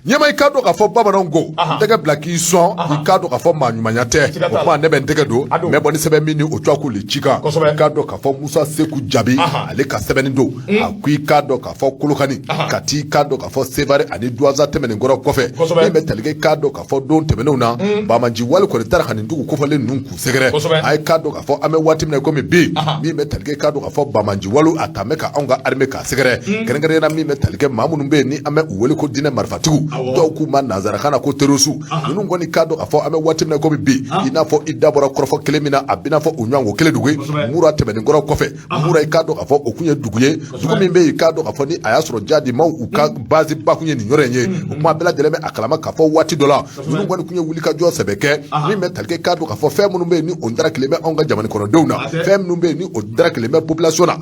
S2: Ɲɛma, i k'a dɔn k'a fɔ bamananw ko tɛgɛ bila k'i sɔn, i k'a dɔn k'a fɔ maa ɲumanya tɛ. O kuma, ne bɛ n tɛgɛ don n bɛ bɔ ni sɛbɛn min ni o tɔgɔ ko le cikan. I k'a dɔn k'a fɔ Musa Seku Jabi, ale ka sɛbɛnni don. A ko i k'a dɔn k'a fɔ Kolokani, Kati, i k'a dɔn k'a fɔ Sevare ani Duwanza tɛmɛnen kɔrɔ kɔfɛ, min bɛ tali kɛ, i k'a dɔn k'a fɔ don tɛmɛnenw na, banbaanci wale kɔni taara ka nin dugu kofɔlen ninnu k'u sɛgɛrɛ. A ye k'a dɔn k'a fɔ an bɛ waati min na komi bi, min bɛ tali kɛ, i k'a dɔn k'a fɔ banbaanci wale a ta bɛ ka anw ka armée k'a sɛgɛrɛ, kɛrɛnkɛrɛnnenya la min bɛ tali kɛ maa minnu bɛ yen ni an bɛ u wele ko diinɛ marifatigiw, dɔw k'u ma nanzarakan na ko terroriste. Ninnu kɔni, k'a dɔn k'a fɔ an bɛ waati min na komi bi, i n'a fɔ i da bɔra kɔrɔfɔ kelen min na, a bɛ n'a fɔ u ɲɔgɔn ko kelen dugu ye Mura tɛmɛnen kɔrɔ kɔfɛ. Mura, i k'a dɔn k'a fɔ o kun ye dugu ye, dugu min bɛ yen, i k'a dɔn k'a fɔ ni a y'a sɔrɔ jadi maaw u ka base ba kun ye nin yɔrɔ in ye. O kuma bɛɛ lajɛlen bɛ a kalama k'a fɔ waati dɔ la, ninnu kɔni kun ye wulikajɔ sɛbɛ kɛ, min bɛ tali kɛ, k'a dɔn k'a fɔ fɛn minnu bɛ yen ni o dara kelen bɛ anw ka jamana kɔnɔdenw na, fɛn minnu bɛ yen ni o dara kelen bɛ population na.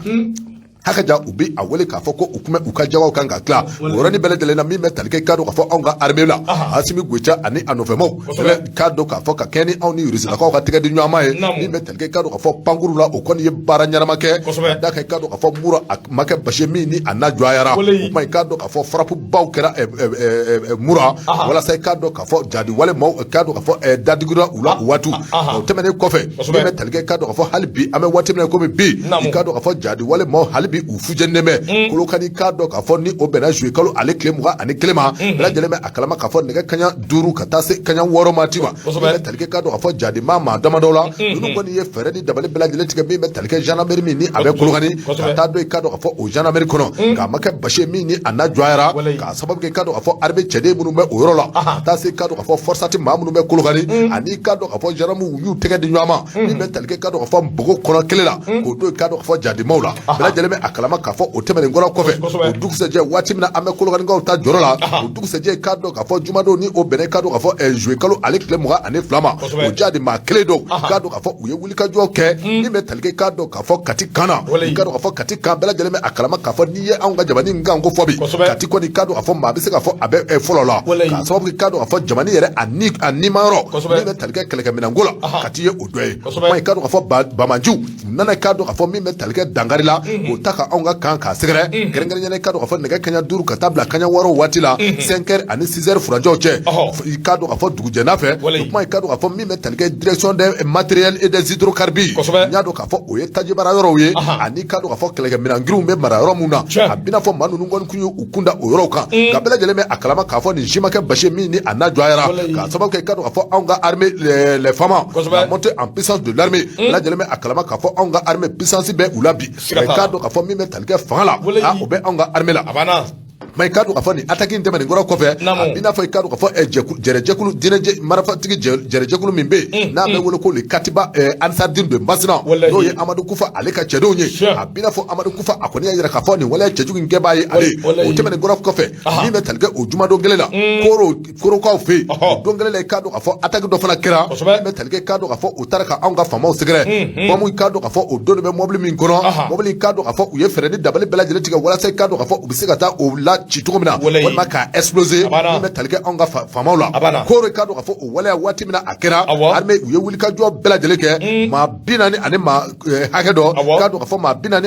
S2: Hakaja u bɛ a wele k'a fɔ ko u tun bɛ u ka jawaw kan ka tila o yɔrɔnin bɛɛ lajɛlen na min bɛ tali kɛ i k'a dɔn k'a fɔ anw ka armée la Asimi Goyita ani a nɔfɛmaw k'a dɔn k'a fɔ ka kɛɲɛ ni anw ni Rusilakaw ka tɛgɛ di ɲɔgɔn ma ye min bɛ tali kɛ i k'a dɔn k'a fɔ pankuru la o kɔni ye baara ɲɛnama kɛ ka d'a kan i k'a dɔn k'a fɔ Mura a ma kɛ basi ye min ni a na jɔyara o tuma i k'a dɔn k'a fɔ frappe baw kɛra Mura walasa i k'a dɔn k'a fɔ jadi wale maaw k'a dɔn k'a fɔ dadigira u la o waati o tɛmɛnen kɔfɛ min bɛ tali kɛ i k'a dɔn k'a fɔ hali bi an bɛ waati min na komi bi i k'a dɔn k'a fɔ jadi wale maaw hali bi u fujɛnen bɛ Kolokani k'a dɔn k'a fɔ ni o bɛnna juillet kalo ale tile 21 ma bɛɛ lajɛlen bɛ a kalama k'a fɔ nɛgɛ kaɲa 5 ka taa se kaɲa 6 waati ma min bɛ tali kɛ k'a dɔn k'a fɔ jadi maa damadɔ la ninnu kɔni ye fɛɛrɛ ni dabali bɛɛ lajɛlen tigɛ min bɛ tali kɛ gendarmerie min ni a bɛ Kolokani ka taa don i k'a dɔn k'a fɔ o gendarmerie kɔnɔ nka a ma kɛ basi ye min ni a na jɔyara k'a sababu kɛ k'a dɔn k'a fɔ armée cɛden minnu bɛ o yɔrɔ la ka taa se k'a dɔn k'a fɔ FORSAT maa minnu bɛ Kolokani ani k'a dɔn k'a fɔ gendarmew u y'u tɛgɛ di ɲɔgɔn ma min bɛ tali kɛ k'a dɔn k'a fɔ npogo kɔnɔ kelen la k'o don k'a dɔn k'a fɔ jadimaw la bɛɛ lajɛlen bɛ a kalama k'a fɔ o tɛmɛnen kɔrɔ kɔfɛ o dugusɛjɛ waati min na an bɛ Kolokanikaw ta jɔrɔ la o dugusɛjɛ k'a dɔn k'a fɔ jumadon ni o bɛnna k'a dɔn k'a fɔ juillet kalo ale tile 22 ma o jadi maa kelen don k'a dɔn k'a fɔ u ye wulikajɔ kɛ min bɛ tali kɛ k'a dɔn k'a fɔ Kati kan na i k'a dɔn k'a fɔ Kati kan bɛɛ lajɛlen bɛ a kalama k'a fɔ n'i ye anw ka jamani kan ko fɔ bi Kati kɔni k'a dɔn k'a fɔ maa bɛ se k'a fɔ a bɛ fɔlɔ la k'a sababu kɛ k'a dɔn k'a fɔ jamani yɛrɛ a nimayɔrɔ min bɛ tali kɛ kɛlɛkɛminɛnko la Kati ye o dɔ ye kuma i k'a dɔn k'a fɔ banbaanciw u nana k'a dɔn k'a fɔ min bɛ tali kɛ dankari la k'o ta ka anw ka kan k'a sɛgɛrɛ kɛrɛnkɛrɛnnenya la i k'a dɔn k'a fɔ nɛgɛ kaɲa 5 ka taa bila kaɲa 6 waati la 5 heures ani 6 heures furancɛw cɛ i k'a dɔn k'a fɔ dugujɛda fɛ o kuma i k'a dɔn k'a fɔ min bɛ tali kɛ direction des matériels et des hydrocarbures n y'a dɔn k'a fɔ o ye tajibara yɔrɔw ye ani k'a dɔn k'a fɔ kɛlɛkɛminɛn girinw bɛ mara yɔrɔ min na a bɛna fɔ maa ninnu kɔni tun ye u kun da o yɔrɔw kan nka bɛɛ lajɛlen bɛ a kalama k'a fɔ nin si ma kɛ basi min ni a na jɔyara k'a sababu kɛ k'a dɔn k'a fɔ anw ka armée les FAMa la montée en puissance de l'armée bɛɛ lajɛlen bɛ a kalama k'a fɔ anw ka armée puissance bɛ u la bi k'a dɔn k'a fɔ min bɛ tali kɛ fanga la o bɛ anw ka armée la mais i k'a dɔn k'a fɔ nin attaque in tɛmɛnen kɔrɔ kɔfɛ a b'i n'a fɔ i k'a dɔn k'a fɔ jɛrɛjɛkulu diinɛ marifatigi jɛrɛjɛkulu min bɛ yen n'a bɛ wele ko le katiba Ansardine de Masina n'o ye Amadu Kufa ale ka cɛdenw ye a b'i n'a fɔ Amadu Kufa a kɔni y'a jira k'a fɔ nin waleya cɛjugu in kɛbaa ye ale o tɛmɛnen kɔrɔ kɔfɛ min bɛ tali kɛ o jumadon kelen la Koro Korokaw fɛ yen o don kelen la i k'a dɔn k'a fɔ attaque dɔ fana kɛra min bɛ tali kɛ k'a dɔn k'a fɔ u taara ka anw ka faamaw sɛgɛrɛ bɔnbu i k'a dɔn k'a fɔ o don bɛ mɔbili min kɔnɔ mɔbili i k'a dɔn k'a fɔ u ye fɛɛrɛ ni dabali bɛɛ lajɛlen tigɛ walasa i k'a dɔn k'a fɔ u bɛ se ka taa o la ci cogo min na walima k'a exploser min bɛ tali kɛ anw ka faamaw la Koro i k'a dɔn k'a fɔ o waleya waati min na a kɛra armée u ye wulikajɔ bɛɛ lajɛlen kɛ maa 40 ani maa hakɛ dɔ k'a dɔn k'a fɔ maa 47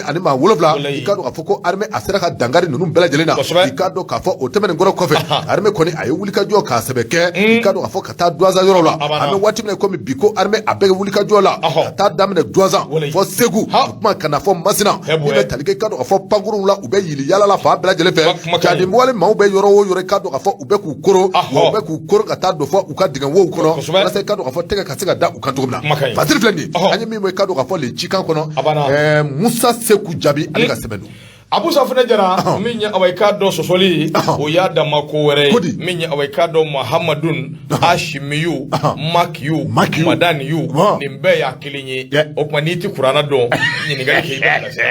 S2: i k'a dɔn k'a fɔ ko armée a sera ka dankari ninnu bɛɛ lajɛlen na i k'a dɔn k'a fɔ o tɛmɛnen kɔrɔ kɔfɛ armée kɔni a ye wulikajɔ k'a sɛbɛ kɛ i k'a dɔn k'a fɔ ka taa Duwanzan yɔrɔ la an bɛ waati min na komi bi ko armée a bɛ wulikajɔ la ka taa daminɛ Duwanzan fɔ Segu o tuma ka na fɔ Masina min bɛ tali kɛ i k'a dɔn k'a fɔ pankurunw la u bɛ yili yaala la fan bɛɛ lajɛlen fɛ jadi wale maaw bɛ yɔrɔ o yɔrɔ i k'a dɔn k'a fɔ u bɛ k'u koron wa u bɛ k'u koron ka taa don fɔ u ka dingɛ wow kɔnɔ walasa i k'a dɔn k'a fɔ tɛgɛ ka se ka da u kan cogo min na fasiri filɛ nin ye an ye min bɔ i k'a dɔn k'a fɔ le cikan kɔnɔ Musa Seku Jaabi ale ka sɛbɛn don.
S1: Abu Safunɛ Jara min ye awa i k'a dɔn sɔsɔli o y'a dama ko wɛrɛ ye min ye awa i k'a dɔn Mahamadun Hashimiyu Makiyu Madaniyu nin bɛɛ y'a kelen ye o tuma n'i tɛ kuranɛ dɔn ɲininkali kɛ i b'a bilasira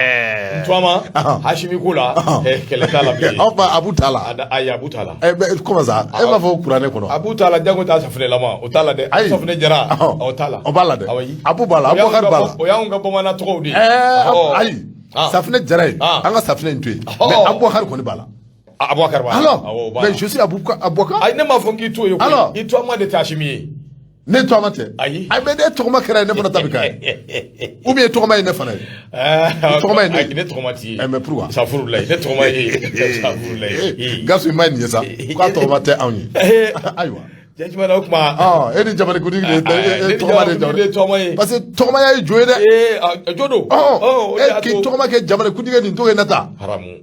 S1: n tɔgɔma Hashimi ko la kɛlɛ t'a la bilen.
S2: Aw ba Abu t'a la.
S1: Ayi Abu t'a la.
S2: Comment ça e b'a fɔ kuranɛ kɔnɔ.
S1: Abu t'a la janko t'a safunɛlama o t'a la dɛ. Ayi Safunɛ Jara o t'a la.
S2: O b'a la dɛ. Abu b'a la Abubakar b'a la.
S1: O y'anw ka bamanan tɔgɔw de ye.
S2: Ayi Safunɛ Jara ye an ka safunɛ in to yen mais Abubakar kɔni b'a la.
S1: Abubakar b'a la.
S2: Alors mais je suis Abubakar.
S1: Ayi ne m'a fɔ k'i t'o ye koyi. I tɔgɔma de tɛ Asimi ye.
S2: Ne tɔgɔma tɛ.
S1: Ayi.
S2: Ayi mais ne tɔgɔma kɛra ye ne fana ta bɛ k'a ye. Ou bien tɔgɔma ye ne fana ye. Tɔgɔma ye ne ye.
S1: Ne tɔgɔma t'i ye.
S2: Mais pourquoi?
S1: Safurulayi ne tɔgɔma ye. Safurulayi.
S2: Gasu i ma nin ye sa k'a tɔgɔma tɛ anw ye. Ayiwa.
S1: Cɛ jumɛn na o kuma.
S2: E ni jamanakuntigi de ye tɔgɔma de
S1: ye tɔgɔma ye.
S2: Parce que tɔgɔmaya ye jo ye dɛ.
S1: Ee jo don.
S2: E k'i tɔgɔma kɛ jamanakuntigi ye nin to ye ne ta.
S1: Haramu.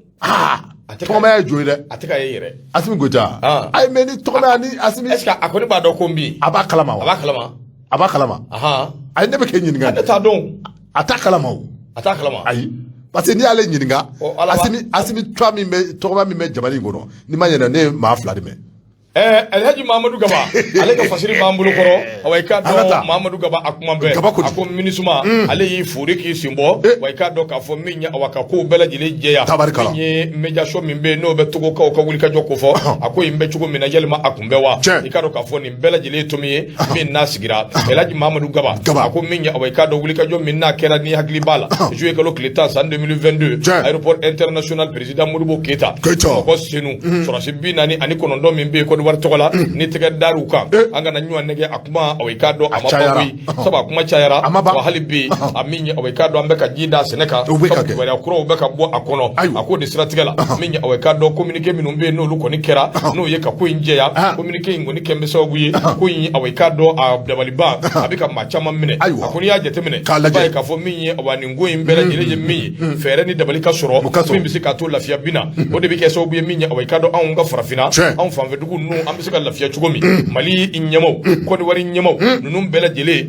S2: Tɔgɔmaya ye jo ye dɛ.
S1: A tɛ ka ye yɛrɛ.
S2: Asimi Goyita. Ayi mais ni tɔgɔmaya ni Asimi.
S1: Est ce que a kɔni b'a dɔn ko n bɛ yen.
S2: A b'a kalama wa.
S1: A b'a kalama.
S2: A b'a kalama. Ayi ne bɛ k'e ɲininka.
S1: Ne t'a dɔn.
S2: A t'a kalama o.
S1: A t'a kalama.
S2: Ayi parce que n'i y'ale ɲininka. Asimi Asimi tɔgɔ min bɛ tɔgɔma min bɛ jamana in kɔnɔ n'i ma ɲinɛ ne ye maa fila de mɛn.
S1: Alhaji Mahamadu Gaba, ale ka fasiri b'an bolo kɔrɔ. Awa, i k'a
S2: An ka taa.
S1: dɔn, Mahamadu Gaba, a kuma bɛɛ.
S2: Gaba ko di?
S1: A ko MINUSMA, ale y'i fori k'i sen bɔ. Wa i k'a dɔn k'a fɔ min ye, awa, ka kow bɛɛ lajɛlen jɛya.
S2: Tabarikala.
S1: Min ye médiation min bɛ yen, n'o bɛ Togokaw ka wulikajɔ ko fɔ, a ko in bɛ cogo min na, yalima a kun bɛ wa?
S2: Tiɲɛ.
S1: I k'a dɔn k'a fɔ nin bɛɛ lajɛlen ye tomi ye min n'a sigira. Alhaji Mahamadu Gaba,
S2: Gaba.
S1: a ko min ye, awa, i k'a dɔn, wulikajɔ min n'a kɛra, ni hakili b'a la, juillet kalo tile 10 san 2022,
S2: Tiɲɛ.
S1: aéroport international président Modibo Keita,
S2: Keita.
S1: Bamakɔ Senu, sɔrɔsi 49 min bɛ yen Côte d'Ivoire tɔgɔ la, ni tɛgɛ dar'u kan, an kana ɲɔgɔn nɛgɛ. A kuma, awa, i k'a dɔn, a ma ban
S2: cayara.
S1: koyi, sabu a kuma cayara.
S2: A ma ban.
S1: Wa hali bi, a min ye, awa, i k'a dɔn, an bɛ ka ji da sɛnɛ kan,
S2: O bɛ ka
S1: sabu
S2: kɛ.
S1: kibaruya kuraw bɛ ka bɔ a kɔnɔ.
S2: Ayiwa.
S1: A k'o de siratigɛ la, min ye, awa, i k'a dɔn, communiqué minnu bɛ yen, n'olu kɔni kɛra, n'o ye ka ko in jɛya, communiqué in kɔni kɛn bɛ sababu ye, ko in, awa, i k'a dɔn, a dabaliban, a bɛ ka maa caman minɛ.
S2: Ayiwa.
S1: A ko n'i y'a jateminɛ,
S2: K'a lajɛ.
S1: i b'a ye k'a fɔ min ye, awa, nin ko in bɛɛ lajɛlen ye min ye, fɛɛrɛ ni dabali ka sɔrɔ
S2: O ka sɔrɔ.
S1: min bɛ se k'a to lafiya bi na. O de bɛ kɛ sababu ye, min ye, awa, i k'a dɔn, anw ka farafinna,
S2: Tiɲɛ.
S1: anw fanfɛdugu ninnu, an bɛ se ka lafiya cogo min. Mali ɲɛmaw, Côte d'Ivoire ɲɛmaw, ninnu bɛɛ lajɛlen,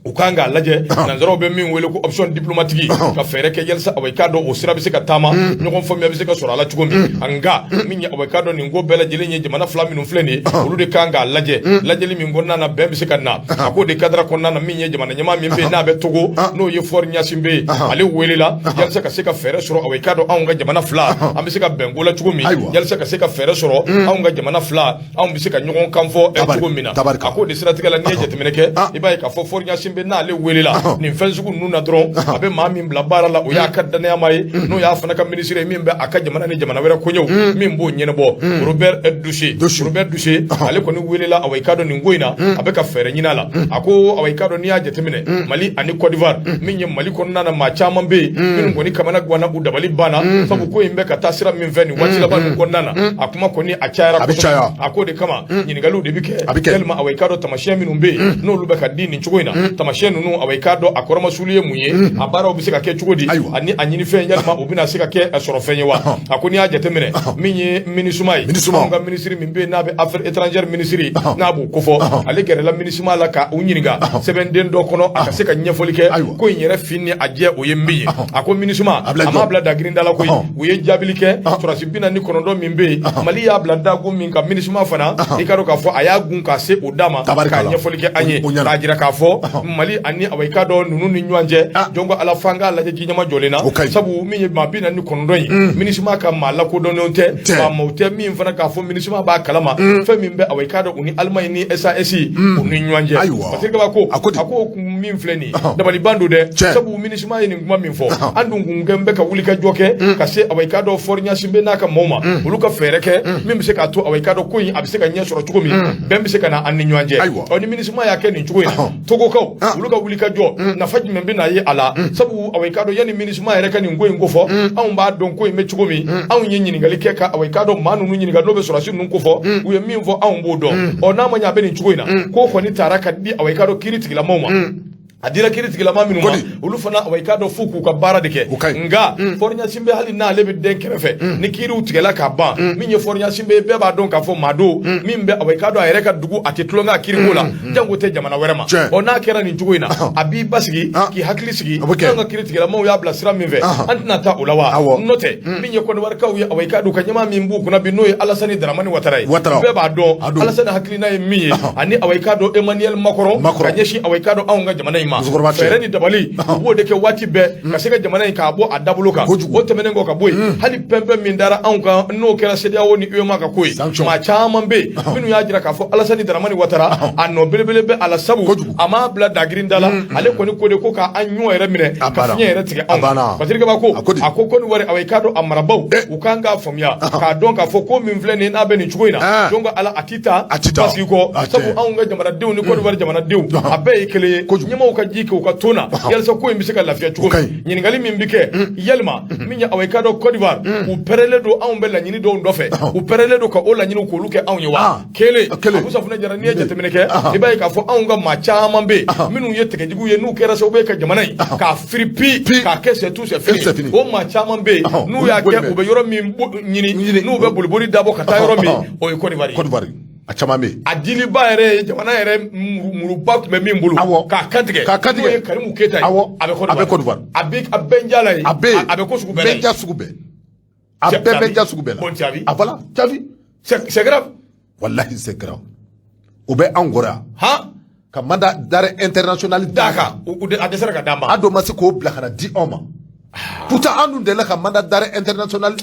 S1: u kan k'a lajɛ, nanzaraw bɛ min wele ko option diplomatique, ka fɛɛrɛ kɛ yalisa, awa, i k'a dɔn, o sira bɛ se ka taama, ɲɔgɔn faamuya bɛ se ka sɔrɔ a la cogo min. Nka min ye, awa, i k'a dɔn, nin ko bɛɛ lajɛlen ye, jamana fila minnu filɛ nin ye, olu de kan k'a lajɛ, lajɛli min kɔnɔna na, bɛn bɛ se ka na. A k'o de cadre kɔnɔna na, min ye jamana ɲɛmaa min bɛ yen, n'a bɛ Togo, n'o ye Faure Gnassingbé ye, ale welela yalisa ka se ka fɛɛrɛ sɔrɔ, awa, i k'a dɔn, anw ka jamana fila, an bɛ se ka bɛn ko la cogo min, yalisa ka se ka fɛɛrɛ sɔrɔ, anw ka jamana fila, anw bɛ se ka ɲɔgɔn kan fɔ cogo min na.
S2: Tabarika.
S1: A k'o de siratigɛ la, n'i ye jateminɛ kɛ, i b'a ye k'a fɔ Faure Gnassingbé, n'ale welela nin fɛn sugu ninnu na dɔrɔn, a bɛ maa min bila baara la, o y'a ka danayama ye, n'o y'a fana ka minisiri ye min bɛ a ka jamana ni jamana wɛrɛ koɲɛw, min b'o ɲɛnabɔ, Robert Dussey.
S2: Dussey.
S1: Robert Dussey, ale kɔni welela, awa, i k'a dɔn, nin ko in na, a bɛ ka fɛɛrɛ ɲini a la. A ko, awa, i k'a dɔn, n'i y'a jateminɛ, Mali ani Côte d'Ivoire, min ye Mali kɔnɔna na, maa caman bɛ yen minnu kɔni kamana ganna, u dabali banna, sabu ko in bɛ ka taa sira min fɛ nin waati laban ninnu kɔnɔna na, a kuma kɔni a cayara
S2: A bɛ
S1: kosɛbɛ.
S2: caya.
S1: A k'o de kama, ɲininkaliw de bɛ kɛ.
S2: A bɛ kɛ.
S1: Yalima, awa, i k'a dɔn, tamasiyɛn minnu bɛ yen, n'olu bɛ ka di nin cogo in na, tamasiyɛn ninnu, awa, i k'a dɔn, a kɔrɔmasuli ye mun ye? A baaraw bɛ se ka kɛ cogo di?
S2: Ayiwa.
S1: Ani a ɲinifɛn, yalima u bɛna se ka kɛ sɔrɔ fɛn ye wa? A ko n'i y'a jateminɛ, min ye MINUSMA ye,
S2: MINUSMA.
S1: anw ka minisiri min bɛ yen, n'a bɛ affaires étrangères minisiri, n'a b'o kofɔ, ale gɛrɛla MINUSMA la ka u ɲininka sɛbɛnden dɔ kɔnɔ, a ka se ka ɲɛfɔli kɛ ko in yɛrɛ fin ni a jɛ, o ye min ye. A ko MINUSMA,
S2: A bila
S1: a m'a
S2: jɔ.
S1: bila dagirinda la koyi. U ye jaabili kɛ. Sɔrɔdasi 49 min bɛ yen, Mali y'a bila dagun min kan, MINUSMA fana, i k'a dɔn k'a fɔ a y'a gun k'a se o da ma, k'a
S2: Tabarikala.
S1: ɲɛfɔli kɛ an ye,
S2: O ɲɛna.
S1: k'a jira k'a fɔ Mali ani, awa, i k'a dɔn, ninnu ni ɲɔgɔn cɛ, jɔn ko Ala, f'an k'a lajɛ ji ɲɛma jɔlen na.
S2: O ka ɲi.
S1: Sabu min ye maa 49 ye, MINUSMA ka maa lakodɔnnenw tɛ.
S2: Tɛ.
S1: Maa maaw tɛ min fana k'a fɔ MINUSMA b'a kalama fɛn min bɛ, awa, i k'a dɔn, u ni Allemagne ni SAS u ni ɲɔgɔn cɛ.
S2: Ayiwa.
S1: Parce que ko
S2: A ko di?
S1: a ko kun min filɛ nin ye, dabaliban don dɛ.
S2: Tiɲɛ.
S1: Sabu MINUSMA ye nin kuma min fɔ, an dun kun kɛn bɛ ka wuli ka jɔ kɛ ka se, awa, i k'a dɔn, Faure Gnassingbé n'a ka maaw ma, olu ka fɛɛrɛ kɛ min bɛ se k'a to, awa, i k'a dɔn, ko in a bɛ se ka ɲɛ sɔrɔ cogo min, bɛn bɛ se ka na an ni ɲɔgɔn cɛ.
S2: Ayiwa.
S1: Ɔ, ni MINUSMA y'a kɛ nin cogo in na, Togokaw, olu ka wuli ka jɔ, nafa jumɛn bɛ na ye a la? Sabu, awa, i k'a dɔn, yanni MINUSMA yɛrɛ ka nin ko in kofɔ, anw b'a dɔn ko in bɛ cogo min. Anw ye ɲininkali kɛ ka, awa, i k'a dɔn, maa ninnu ɲininka, n'o bɛ sɔrɔdasi ninnu kofɔ, u ye min fɔ, anw b'o dɔn. Ɔ, n'a ma ɲɛ a bɛ nin cogo in na, ko kɔni taara ka di, awa, i k'a dɔn, kiiri tigilamaw ma. A dira kiiri tigilama minnu ma,
S2: Kodi.
S1: olu fana, awa, i k'a dɔn, f'u k'u ka baara de kɛ.
S2: O ka ɲi.
S1: Nka Faure Gnassingbé, hali n'ale bɛ den kɛrɛfɛ, ni kiiriw tigɛla ka ban, min ye Faure Gnassingbé, bɛɛ b'a dɔn k'a fɔ maa don min bɛ, awa, i k'a dɔn, a yɛrɛ ka dugu, a tɛ tulonkɛ a kiiriko la, jango tɛ jamana wɛrɛ ma.
S2: Tiɲɛ.
S1: Ɔ, n'a kɛra nin cogo in na, a b'i basigi k'i hakili sigi.
S2: A bɛ kɛ.
S1: N'an ka kiiri tigilamaw y'a bila sira min fɛ, an tɛna taa o la wa?
S2: Awɔ.
S1: N'o tɛ, min ye Côte d'Ivoire ye, awa, i k'a dɔn, ka ɲɛmaa min b'u kunna bi, n'o ye Alassane Dramane Ouattara ye,
S2: Ouattara.
S1: bɛɛ b'a dɔn
S2: A don.
S1: Alassane hakilina ye min ye, ani, awa, i k'a dɔn, Emmanuel Macron,
S2: Macron.
S1: ka ɲɛsin, awa, i k'a dɔn, anw ka jamana in ma,
S2: Musokɔrɔba cɛ.
S1: fɛɛrɛ ni dabali, u b'o de kɛ waati bɛɛ ka se ka jamana in k'a bɔ a dabolo kan.
S2: Kojugu.
S1: O tɛmɛnen kɔ ka bɔ yen, hali pɛnpɛn min dara anw kan, n'o kɛra CEDEAO ni UEMOA ka ko ye,
S2: Sanction.
S1: maa caman bɛ yen minnu y'a jira k'a fɔ Alassane Dramane Ouattara, a nɔ belebele bɛ a la, sabu
S2: Kojugu.
S1: a m'a bila dagirin da la. Ale kɔni ko de ko k'an ɲɔ yɛrɛ minɛ,
S2: A
S1: ka
S2: banna.
S1: fiɲɛ yɛrɛ tigɛ
S2: A
S1: anw.
S2: banna.
S1: Patrick Kabako,
S2: A ko di?
S1: a ko Côte d'Ivoire, awa, i k'a dɔn, a marabaw, u kan k'a faamuya k'a dɔn k'a fɔ ko min filɛ nin ye, n'a bɛ nin cogo in na, donc ala, a ti taa
S2: A ti taa.
S1: basigi kɔ.
S2: A tɛ.
S1: Sabu anw ka jamanadenw ni Côte d'Ivoire jamanadenw, a bɛɛ ye kelen ye.
S2: Kojugu.
S1: Ɲɛmaaw ka ji kɛ u ka to na yalisa ko in bɛ se ka lafiya cogo
S2: O ka
S1: min. Ɲininkali min bɛ kɛ, yalima min ye, awa, i k'a dɔn, Côte d'Ivoire, u pɛrɛlen don anw bɛ laɲini dɔw nɔfɛ, u pɛrɛlen don ka o laɲiniw k'olu kɛ anw ye wa? Kelen.
S2: Kelen.
S1: Abu Safunɛ Jara, n'i ye jateminɛ kɛ, i b'a ye k'a fɔ anw ka maa caman bɛ yen minnu ye tigɛjugu ye, n'u kɛra sababu ye ka jamana in k'a firi pi,
S2: Pi.
S1: k'a kɛ c'est tout, c'est
S2: C'est
S1: fini.
S2: fini.
S1: O maa caman bɛ yen, n'u y'a
S2: Olu
S1: kɛ,
S2: boli
S1: u bɛ yɔrɔ min ɲini, n'u bɛ boliboli dabɔ ka taa yɔrɔ min, o ye Côte d'Ivoire ye.
S2: Côte d'Ivoire, a caman bɛ yen.
S1: A diliba yɛrɛ ye, jamana yɛrɛ muruba tun bɛ min bolo k'a kantigɛ,
S2: K'a kantigɛ.
S1: n'o ye Karimu Keyita ye, a bɛ Côte
S2: A bɛ
S1: d'Ivoire.
S2: Côte d'Ivoire.
S1: A bɛ a bɛnja ye.
S2: A bɛ yen.
S1: A bɛ ko sugu bɛɛ la yen.
S2: Bɛnja sugu bɛɛ, a bɛɛ
S1: Tchavi.
S2: bɛnja sugu bɛɛ la.
S1: Bon, Tchavi.
S2: A voilà, Tchavi.
S1: C'est grave.
S2: Wallahi, c'est grand. O bɛ anw kɔrɔ yan.
S1: Han.
S2: Ka mandat d'arrêt international
S1: d'a kan, a dɛsɛra ka d'an ma.
S2: A dɔ ma se k'o bila ka na di anw ma. Pourtant an dun delila ka mandat d'arrêt international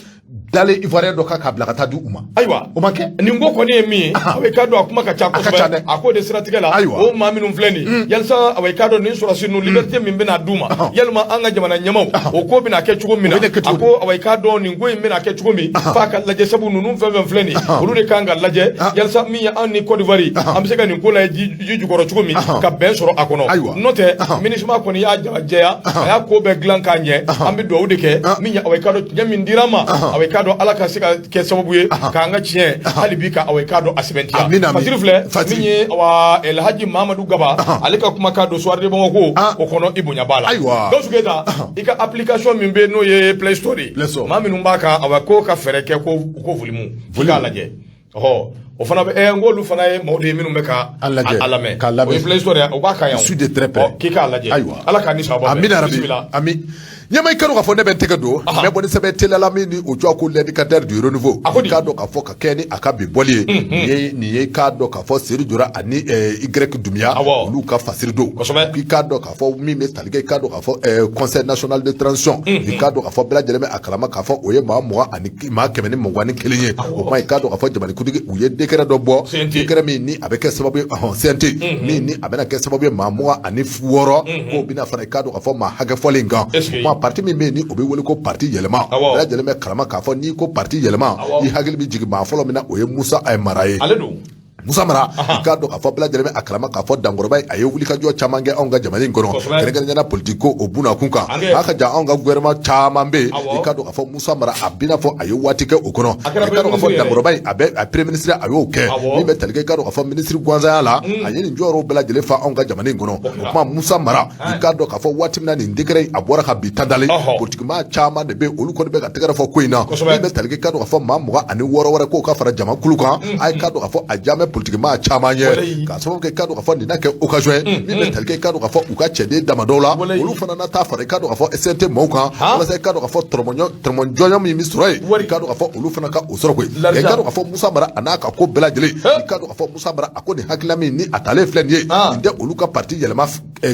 S2: dalen Ivoirien dɔ kan k'a bila ka taa di u ma.
S1: Ayiwa.
S2: O ma kɛ.
S1: Nin ko kɔni ye min ye, aw k'a dɔn, a kuma ka ca
S2: A ka ca
S1: kosɛbɛ.
S2: dɛ.
S1: A k'o de siratigɛ la,
S2: Ayiwa.
S1: o maa minnu filɛ nin ye, yalisa aw k'a dɔn, nin sɔrɔsi ninnu, liberté min bɛna d'u ma, yalima an ka jamana ɲɛmaw, o ko bɛna kɛ cogo min na?
S2: O bɛna kɛ cogo
S1: A ko aw k'a dɔn, nin ko in bɛna kɛ cogo min, f'a ka lajɛ, sabu ninnu fɛn fɛn filɛ nin ye, olu de kan ka lajɛ yalisa min ye an ni Côte d'Ivoire, an bɛ se ka nin ko lajɛ ji jukɔrɔ cogo min ka bɛn sɔrɔ a kɔnɔ.
S2: Ayiwa.
S1: N'o tɛ, MINUSMA kɔni y'a jɛya, a y'a ko bɛɛ dilan k'a ɲɛ. An bɛ dugawu de kɛ min ye, aw k'a dɔn, tiɲɛ min dira an ma, aw k'a dɔn, Ala ka se ka kɛ sababu ye k'an ka tiɲɛ hali bi ka aw k'a dɔn a sɛbɛntiya.
S2: Amin, amin.
S1: Fasiri filɛ.
S2: Fasiri.
S1: Min ye awa Elhaji Mamadu Gaba, ale ka kumakan don Soir de Bamako, o kɔnɔ, i bonya b'a la.
S2: Ayiwa.
S1: Gawusu Keyita, i ka application min bɛ yen, n'o ye Play Store ye,
S2: Play Store.
S1: maa minnu b'a kan, awa ko ka fɛɛrɛ kɛ ko volume k'i k'a lajɛ. Ɔhɔ, o fana bɛ n k'olu fana ye maaw de ye minnu bɛ ka
S2: An lajɛ,
S1: a lamɛn.
S2: k'a lamɛn.
S1: O ye Play Store ye, o b'a kan yan o.
S2: Suis de très près.
S1: Ɔ, k'i k'a lajɛ.
S2: Ayiwa.
S1: Ala k'a ni sababa bɛn.
S2: Amina rabi.
S1: Bisimila.
S2: Ami ɲɛma, i ka dɔn k'a fɔ ne bɛ n tɛgɛ don n bɛ bɔ ni sɛbɛn teliyala min ni o tɔgɔ ko L'Indicateur du Renouveau.
S1: A ko di?
S2: I k'a dɔn k'a fɔ ka kɛ ni a ka bi bɔli ye, nin ye k'a dɔn k'a fɔ Seydou Jora ani Y Doumbia, olu ka fasiri don. I k'a dɔn k'a fɔ min bɛ tali kɛ, i k'a dɔn k'a fɔ Conseil national de transition, i k'a dɔn k'a fɔ bɛɛ lajɛlen bɛ a kalama k'a fɔ o ye maa 20 ani maa 121 ye. O kuma, i k'a dɔn k'a fɔ jamanakuntigi u ye décret dɔ bɔ.
S1: CNT.
S2: Décret min ni a bɛ kɛ sababu ye, ɔhɔn, CNT min ni a bɛna kɛ sababu ye maa 26 k'o bɛna fara, i k'a dɔn k'a fɔ maa hakɛ fɔlen kan.
S1: Est-ce que
S2: O kuma, parti min bɛ yen ni o bɛ wele ko parti Yɛlɛma, bɛɛ lajɛlen bɛ kalama k'a fɔ n'i ko parti Yɛlɛma, i hakili bɛ jigin maa fɔlɔ min na, o ye Musa Mara ye.
S1: Ale don.
S2: Musa Mara, i k'a dɔn k'a fɔ bɛɛ lajɛlen bɛ a kalama k'a fɔ dankɔrɔba ye, a ye wulikajɔ caman kɛ anw ka jamana in kɔnɔ, kɛrɛnkɛrɛnnenya la politique ko o bunakun kan. A ka jan anw ka gouvernement caman bɛ yen. I k'a dɔn k'a fɔ Musa Mara, a bɛna fɔ a ye waati kɛ o kɔnɔ.
S1: A kɛra
S2: I k'a dɔn k'a fɔ
S1: premier ministre yɛrɛ.
S2: dankɔrɔba in, a bɛ a premier ministre, a y'o kɛ. Min bɛ tali kɛ, i k'a dɔn k'a fɔ ministre gansanya la, a ye nin jɔyɔrɔw bɛɛ lajɛlen fa anw ka jamana in kɔnɔ. O kuma, Musa Mara, i k'a dɔn k'a fɔ waati min na nin décret in a bɔra ka bi tandalen, politique maa caman de bɛ yen, olu kɔni bɛ ka tɛgɛrɛ fɔ ko in na. Min bɛ tali kɛ, i k'a dɔn k'a fɔ maa 26 wɛrɛ k'o ka fara jamakulu kan, a ye k'a dɔn k'a fɔ a jaa bɛ politique maa caman ye, k'a sababu kɛ, i k'a dɔn k'a fɔ nin na kɛ occasion ye min bɛ tali kɛ, i k'a dɔn k'a fɔ u ka cɛden damadɔw la, olu fana na taa fara, i k'a dɔn k'a fɔ CNT maaw kan, walasa i k'a dɔn k'a fɔ tɔrɔmɔjɔɲɔ min bɛ sɔrɔ yen, i k'a dɔn k'a fɔ olu fana ka o sɔrɔ koyi. I k'a dɔn k'a fɔ Musa Mara a n'a ka ko bɛɛ lajɛlen, i k'a dɔn k'a fɔ Musa Mara a ko nin hakilina min ni a talen filɛ nin ye, nin tɛ olu ka parti Yɛlɛma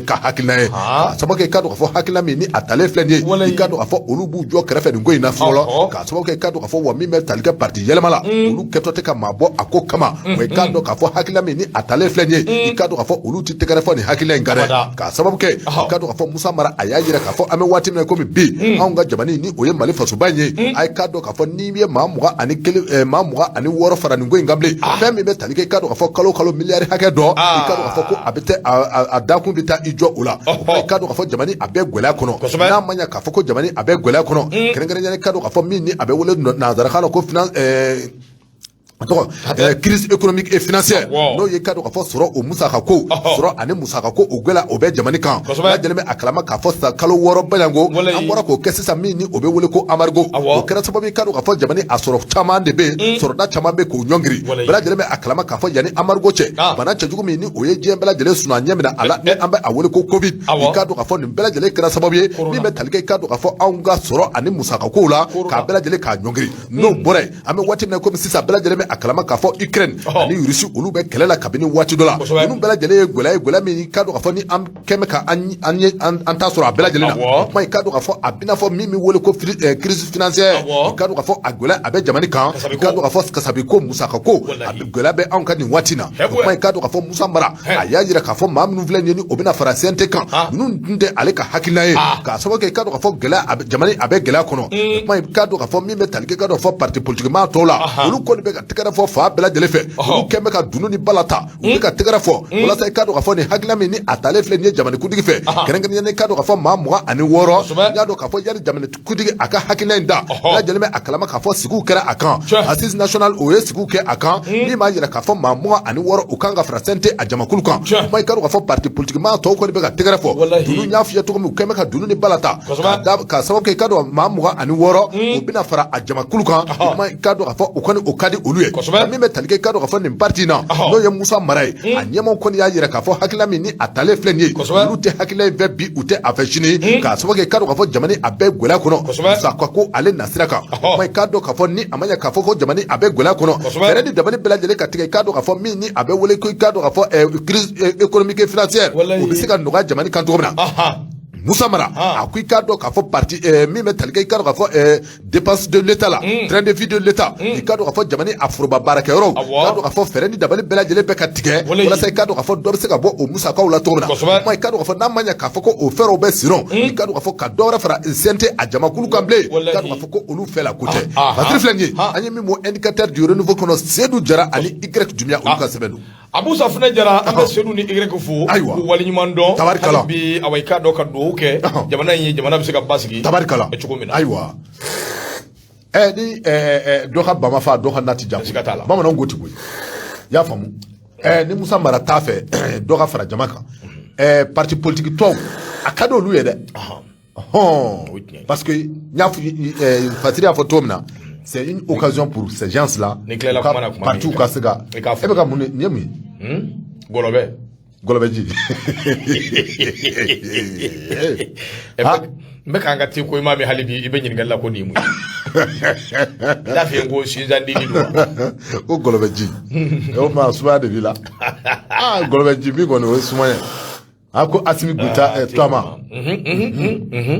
S2: ka hakilina ye, k'a sababu kɛ, i k'a dɔn k'a fɔ hakilina min ni a talen filɛ nin ye, i k'a dɔn k'a fɔ olu b'u jɔ kɛrɛfɛ nin ko in na fɔlɔ, k'a sababu kɛ, i k'a dɔn k'a fɔ wa min bɛ tali kɛ parti Yɛlɛma la, olu kɛtɔ tɛ ka maa bɔ a ko kama. Wa i k'a dɔn k'a fɔ hakilina min ni a talen filɛ nin ye, i k'a dɔn k'a fɔ olu tɛ tɛgɛrɛ fɔ nin hakilina in kan dɛ, k'a sababu kɛ, i k'a dɔn k'a fɔ Musa Mara a y'a jira k'a fɔ an bɛ waati min na komi bi, anw ka jamana in ni o ye Mali fasoba in ye, a ye k'a dɔn k'a fɔ n'i ye maa 21, maa 26 fara nin ko in kan bilen, fɛn min bɛ tali kɛ, i k'a dɔn k'a fɔ kalo kalo miliyari hakɛ dɔ, i k'a dɔn k'a fɔ ko a bɛ tɛ a dakun bɛ taa i jɔ o la. I k'a dɔn k'a fɔ jamana a bɛ gɛlɛya kɔnɔ, n'a ma ɲɛ k'a fɔ ko jamana a bɛ gɛlɛya kɔnɔ, kɛrɛnkɛrɛnnenya i k'a dɔn k'a fɔ min ni a bɛ wele nanzarakan na ko finance, tɔgɔ crise économique et financière, n'o ye k'a dɔn k'a fɔ sɔrɔ o musaka ko, sɔrɔ ani musaka ko o gɛlɛya o bɛ jamana kan. Lajɛlen bɛ a kalama k'a fɔ sisan kalo 6 bayanko an bɔra k'o kɛ sisan, min ni o bɛ wele ko embargo, o kɛra sababu ye k'a dɔn k'a fɔ jamana a sɔrɔ caman de bɛ yen, sɔrɔda caman bɛ k'o ɲɔngiri. Bɛɛ lajɛlen bɛ a kalama k'a fɔ yanni embargo cɛ, bana cɛjugu min ni o ye diɲɛ bɛɛ lajɛlen suna ɲɛ minɛ a la, ni an bɛ a wele ko Covid, i k'a dɔn k'a fɔ nin bɛɛ lajɛlen kɛra sababu ye min bɛ tali kɛ, i k'a dɔn k'a fɔ anw ka sɔrɔ ani musaka kow la, k'a bɛɛ lajɛlen k'a ɲɔngiri. N'o bɔra yen, an bɛ waati min na komi sisan, bɛɛ lajɛlen bɛ a kalama k'a fɔ Ukraine ani Russie olu bɛ kɛlɛ la kabini waati dɔ la. Ninnu bɛɛ lajɛlen ye gɛlɛya ye, gɛlɛya min k'a dɔn k'a fɔ ni an kɛn bɛ ka an ta sɔrɔ a bɛɛ lajɛlen na. O kuma, i k'a dɔn k'a fɔ a bɛna fɔ min bɛ wele ko crise financière, i k'a dɔn k'a fɔ a gɛlɛya a bɛ jamana kan, i k'a dɔn k'a fɔ kasabi ko, musaka ko, a gɛlɛya bɛ anw kan nin waati na. O kuma, i k'a dɔn k'a fɔ Musa Mara a y'a jira k'a fɔ maa minnu filɛ nin ye ni o bɛna fara CNT kan, ninnu dun tɛ ale ka hakilina ye, k'a sababu kɛ, i k'a dɔn k'a fɔ gɛlɛya a bɛ jamana a bɛ gɛlɛya kɔnɔ. O kuma, i k'a dɔn k'a fɔ min bɛ tali kɛ, i k'a dɔn fɔ parti politique maa tɔw la, olu kɔni bɛ ka tɛgɛrɛ fɔ fan bɛɛ lajɛlen fɛ. Olu kɛn bɛ ka dunun ni bala ta, u bɛ ka tɛgɛrɛ fɔ walasa i k'a dɔn k'a fɔ nin hakilina min ni a talen filɛ nin ye jamanakuntigi fɛ, kɛrɛnkɛrɛnnenya i k'a dɔn k'a fɔ maa 26, n y'a dɔn k'a fɔ yanni jamanakuntigi a ka hakilina in da, bɛɛ lajɛlen bɛ a kalama k'a fɔ sigiw kɛra a kan, assise nationale o ye sigiw kɛ a kan, min b'a jira k'a fɔ maa 26 u kan ka fara CNT a jamakulu kan. Kuma, i k'a dɔn k'a fɔ parti politique maa tɔw kɔni bɛ ka tɛgɛrɛ fɔ dunun, y'a f'i ye cogo min, u kɛn bɛ ka dunun ni bala ta k'a sababu kɛ, i k'a dɔn maa 26 u bɛna fara a jamakulu kan. O kuma, i k'a dɔn k'a fɔ o kɔni o ka di olu ye. Nka min bɛ tali kɛ, i k'a dɔn k'a fɔ nin parti in na, n'o ye Musa Mara ye, a ɲɛmaaw kɔni y'a yira k'a fɔ hakilila min ni a talen filɛ nin ye, olu tɛ hakilila in fɛ bi, u tɛ a fɛ sini, k'a sababu kɛ i k'a dɔn k'a fɔ jamana a bɛ gɛlɛya kɔnɔ. Musa ka ko ale nasira kan, i k'a dɔn k'a fɔ ni a ma ɲɛ k'a fɔ ko jamana a bɛ gɛlɛya kɔnɔ, fɛɛrɛ ni dabali bɛɛ lajɛlen ka tigɛ, i k'a dɔn k'a fɔ min ni a bɛ wele ko i k'a dɔn k'a fɔ crise économique et financière, o bɛ se ka nɔgɔya jamana kan cogo min na. Musa Mara a ko i k'a dɔn k'a fɔ parti min bɛ tali kɛ, i k'a dɔn k'a fɔ dépense de l'État la, train de vie de l'État, i k'a dɔn k'a fɔ jamana a foroba baarakɛyɔrɔw, i k'a dɔn k'a fɔ fɛɛrɛ ni dabali bɛɛ lajɛlen bɛ ka tigɛ walasa i k'a dɔn k'a fɔ dɔ bɛ se ka bɔ o musakaw la cogo min na. Kuma i k'a dɔn k'a fɔ n'a ma ɲɛ k'a fɔ ko o fɛɛrɛw bɛ sen i k'a dɔn k'a fɔ ka dɔ wɛrɛ fara CNT a jamakulu kan bilen, i k'a dɔn k'a fɔ ko olu fɛ la ko tɛ. Fasiri filɛ nin ye, an ye min bɔ Indicateur du Renouveau kɔnɔ, Seydou Jara ani Y Dumbuya, olu ka sɛbɛn don.
S1: Abu Safunɛ Jara, an bɛ Seydou ni Y fo.
S2: Ayiwa.
S1: K'u waleɲuman dɔn.
S2: Tabarikala.
S1: Hali bi, awa, i k'a dɔn ka dugawu kɛ jamana in ye, jamana bɛ se ka basigi
S2: Tabarikala.
S1: cogo min na.
S2: Ayiwa, ni dɔ ka bama fa, dɔ ka nati ja.
S1: Siga t'a la.
S2: Bamananw ko ten koyi, i y'a faamu. Ni Musa Mara t'a fɛ dɔ ka fara jama kan, parti politique tɔw a ka di olu ye dɛ. Hɔn, parce que n y'a fɔ, Fasiri y'a fɔ cogo min na, c'est une occasion pour ces gens-là.
S1: Ni tilala kuma na, kuma.
S2: Parti ka se ka
S1: I k'a fɔ.
S2: E bɛ ka mun de, nin ye mun ye?
S1: Gɔlɔbɛ.
S2: Gɔlɔbɛji.
S1: N bɛ k'an ka te ko i ma min hali bi, i bɛ ɲininkali la ko nin ye mun ye. N t'a f'i ye ko sinzan dili don wa?
S2: Ko gɔlɔbɛji, o ma sumaya de b'i la. Aa, gɔlɔbɛji min kɔni, o ye sumaya ye. A ko Asimi Goyita Tuama,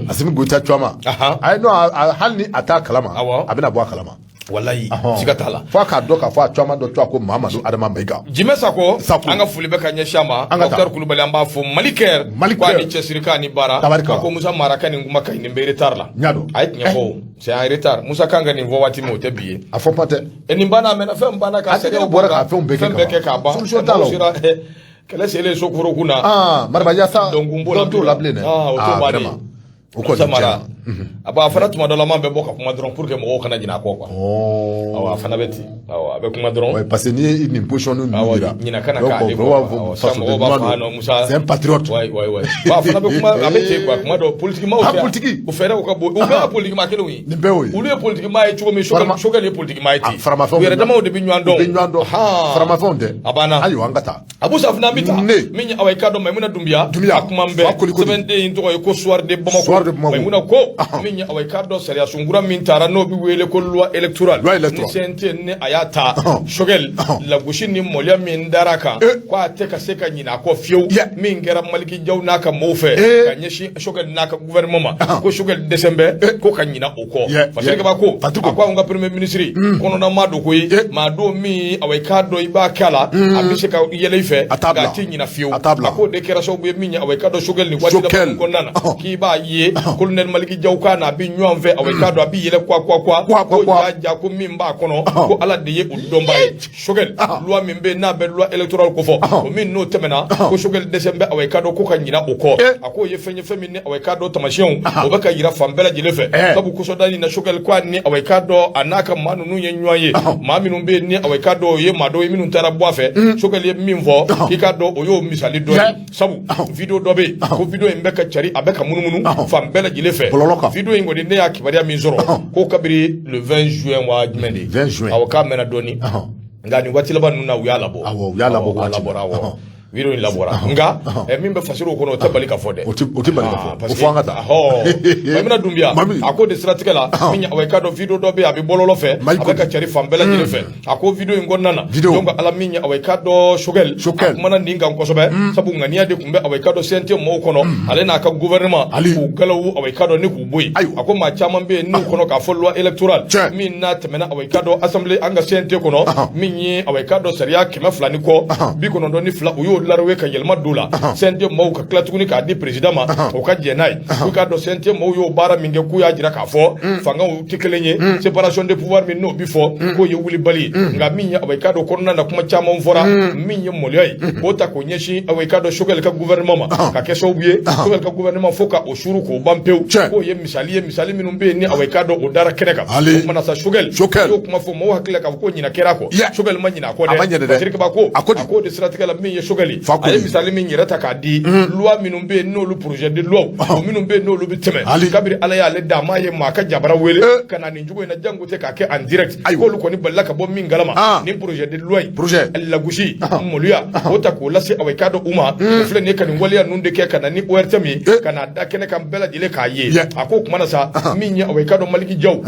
S2: Asimi Goyita Tuama. Ayi non, hali ni a t'a kalama, a bɛna bɔ a kalama.
S1: Walayi, siga t'a la.
S2: F'a k'a dɔn k'a fɔ a Tuama dɔ tɔgɔ ko Mamadu Adama Mayiga.
S1: Jimɛ Sakɔ.
S2: Sakɔ.
S1: An ka foli bɛ ka ɲɛsin a ma.
S2: An ka taa.
S1: Docteur Kulubali, an b'a fɔ Mali Kɛr.
S2: Mali
S1: Ko a
S2: Kɛr.
S1: ni cɛsiri, k'a ni baara.
S2: Tabarikala.
S1: A ko Musa Mara ka nin kuma ka ɲi, nin bɛ retard la.
S2: N y'a dɔn.
S1: A ye tiɲɛ fɔ o, c'est en retard. Musa kan ka nin fɔ waati min, o tɛ bi ye.
S2: A fɔ kuma tɛ.
S1: Nin banna, a mɛnna, fɛn banna ka
S2: A tɛgɛ bɔra k'a fɛnw bɛɛ kɛ.
S1: Fɛn bɛɛ kɛ k'a ban.
S2: Solution t'a la o.
S1: N'aw sera, kɛlɛ selen so forokun na.
S2: Aa, Mariba Yasa.
S1: Donc n b'o la.
S2: Dɔn t'o la bilen dɛ.
S1: Ah, o t'o bannen.
S2: Vraiment, o kɔni
S1: Musa Mara
S2: tiɲɛna.
S1: A b'a fana tuma dɔ la, man bɛ bɔ ka kuma dɔrɔn pour que mɔgɔw kana ɲinɛ a kɔ quoi. Awɔ, a fana bɛ ten, awɔ, a bɛ kuma dɔrɔn.
S2: Ouais, parce que n'i ye nin position ninnu
S1: Awɔ,
S2: yira,
S1: ɲinɛ kana
S2: donc,
S1: k'ale kɔ.
S2: vraiment,
S1: Awɔ, sisan
S2: fasoden
S1: mɔgɔw b'a
S2: ɲuman
S1: fɔ, ah
S2: don.
S1: non, Musa.
S2: C'est un patriote.
S1: Ouais. Bon, a fana bɛ kuma, a bɛ ten quoi, kuma dɔ politique maaw
S2: Ah,
S1: fɛ yan,
S2: politique.
S1: u fɛɛrɛw ka bon, u bɛɛ ye politique maa kelenw ye.
S2: Nin bɛɛ y'o ye.
S1: Olu ye politique maa ye cogo min, Choguel Choguel ye politique maa ye ten.
S2: Ah, faramafɛnw
S1: U yɛrɛ
S2: bɛ
S1: damaw de bɛ ɲɔgɔn dɔn.
S2: U bɛ ɲɔgɔn dɔn.
S1: Ahan.
S2: Faramafɛnw tɛ.
S1: A banna.
S2: Ayiwa, an ka taa.
S1: Abu Safunɛ, an bɛ taa.
S2: Ne.
S1: Min ye, awa, i k'a dɔn Maimuna Dunbiya.
S2: Dunbiya.
S1: A kuma n
S2: Fa
S1: bɛɛ.
S2: kolikoli.
S1: Sɛbɛnden in tɔgɔ ye ko Soir de Bamako.
S2: Soir de Bamako.
S1: Maimuna ko min ye, awa, i k'a dɔn sariya sunkura min taara, n'o bɛ wele ko loi électorale.
S2: Loi électorale.
S1: Ni CNT ni a y'a ta. Choguel, lagosi ni mɔliya min dara a kan. Ko a tɛ ka se ka ɲinɛ a kɔ fiyewu. Min kɛra Maliki Jaw n'a ka maaw fɛ. Ka ɲɛsin Choguel n'a ka gouvernement ma. Ko Choguel dɛsɛ bɛ ko ka ɲinɛ o kɔ. Fasiri Kaba ko.
S2: Fatiku.
S1: A ko anw ka premier ministre kɔnɔna don koyi. Maa don min, awa, i k'a dɔn i b'a kɛ a la. A bɛ se ka yɛlɛ i fɛ.
S2: A t'a bila.
S1: Nka a tɛ ɲinɛ fiyewu.
S2: A t'a bila.
S1: A k'o de kɛra sababu ye min ye, awa, i k'a dɔn Choguel nin waati
S2: Choguel.
S1: laban kɔnɔna na. K'i b'a ye colonel Maliki Jaw kan na, a bɛ ɲɔgɔn fɛ, awa, i k'a dɔn a bɛ yɛlɛ kwa kwa kwa.
S2: Kwa, kwa,
S1: Ko
S2: kwa.
S1: ja ja, ko min b'a kɔnɔ, ko Ala de ye o dɔnbaa ye. Choguel, loi min bɛ yen n'a bɛ loi électorale ko fɔ, o min n'o tɛmɛna, ko Choguel dɛsɛ bɛ, awa, i k'a dɔn ko ka ɲinɛ o kɔ. A k'o ye fɛn ye, fɛn min ni, awa, i k'a dɔn tamasiyɛnw o bɛ ka yira fan bɛɛ lajɛlen fɛ. Sabu kɔsɔda in na, Choguel ko a ni, awa, i k'a dɔn a n'a ka maa ninnu ye ɲɔgɔn ye, maa minnu bɛ yen ni, awa, i k'a dɔn o ye maa dɔw ye minnu taara bɔ a fɛ. Choguel ye min fɔ, k'i k'a dɔn o y'o misali dɔ ye. Sabu vidéo dɔ bɛ yen ko vidéo in bɛ ka cari, a bɛ ka munumunu fan bɛɛ lajɛlen fɛ.
S2: Bɔlɔlɔ kan.
S1: Vidéo in kɔni, ne y'a kibaruya min sɔrɔ, ko kabiri le 20 juin wa jumɛn de.
S2: 20 juin.
S1: Awɔ, k'a mɛnna dɔɔni. Nka nin waati laban ninnu na, u y'a labɔ.
S2: Awɔ, u y'a labɔ
S1: Awɔ, a
S2: waati
S1: labɔra,
S2: min.
S1: awɔ. Vidéo in labɔra, nka min bɛ fasiriw kɔnɔ, o tɛ bali ka fɔ dɛ.
S2: O tɛ bali ka fɔ.
S1: Ah, parce
S2: O fɔ an ka taa.
S1: Ɔhɔ, Maimuna Dunbiya.
S2: Mami.
S1: A ko de siratigɛ la, min ye, awa, i k'a dɔn vidéo dɔ bɛ yen, a bɛ bɔlɔlɔ fɛ,
S2: Mali
S1: a bɛ ka cari fan bɛɛ lajɛlen fɛ. A ko vidéo in kɔnɔna na,
S2: Vidéo.
S1: donc ala min ye, awa, i k'a dɔn Choguel.
S2: Choguel.
S1: A kumana nin kan kosɛbɛ, sabu ŋaniya de tun bɛ, awa, i k'a dɔn CNT mɔgɔw kɔnɔ, ale n'a ka gouvernement
S2: Ali.
S1: k'u galawu, awa, i k'a dɔn ni k'u bɔ yen.
S2: Ayiwa.
S1: A ko maa caman bɛ yen n'u kɔnɔ k'a fɔ loi électorale min n'a tɛmɛna, awa, i k'a dɔn assemblée, an ka CNT kɔnɔ, min ye, awa, i k'a dɔn sariya 200 ni kɔ 92, u y'o lariwe ka yɛlɛma don la, CNT maaw ka tila tuguni k'a di président ma, o ka jɛn n'a ye. K'u k'a dɔn CNT maaw y'o baara min kɛ, k'u y'a jira k'a fɔ fangaw tɛ kelen ye, séparation de pouvoir min n'o bi fɔ, k'o ye wulibali ye. Nka min ye, awa, i k'a dɔn kɔnɔna na kuma caman fɔra, min ye maloya ye k'o ta k'o ɲɛsin, awa, i k'a dɔn Choguel ka gouvernement ma, ka kɛ sababu ye Choguel ka gouvernement fo ka o suru k'o ban pewu. K'o ye misali ye, misali minnu bɛ yen ni, awa, i k'a dɔn o dara kɛnɛ kan.
S2: Ali.
S1: O kumana sa, Choguel
S2: Choguel.
S1: y'o kuma fɔ, mɔgɔw hakili la k'a fɔ ko ɲinɛ kɛra a kɔ. Choguel ma ɲinɛ a kɔ
S2: A ma ɲinɛ
S1: dɛ.
S2: dɛ.
S1: Patrick Ba ko
S2: A ko di?
S1: a k'o de siratigɛ la, min ye Choguel ye. Choguel a ye misali min yɛrɛ ta k'a di, loi minnu bɛ yen n'olu projet de loi o minnu bɛ yen n'olu bɛ tɛmɛ, kabiri Ala y'ale da, a m'a ye maa ka jabara wele ka na nin cogo in na, jango tɛ k'a kɛ en direct, k'olu kɔni balila ka bɔ min kalama, nin projet de loi in lagosi maloya o ta k'o lase awa i k'a dɔn u ma, o filɛ nin ye ka nin waleya ninnu de kɛ ka na ni ORTM ye, ka n'a da kɛnɛ kan bɛɛ lajɛlen k'a ye. A ko o kuma na sa, min ye awa i k'a dɔn Maliki Jaw,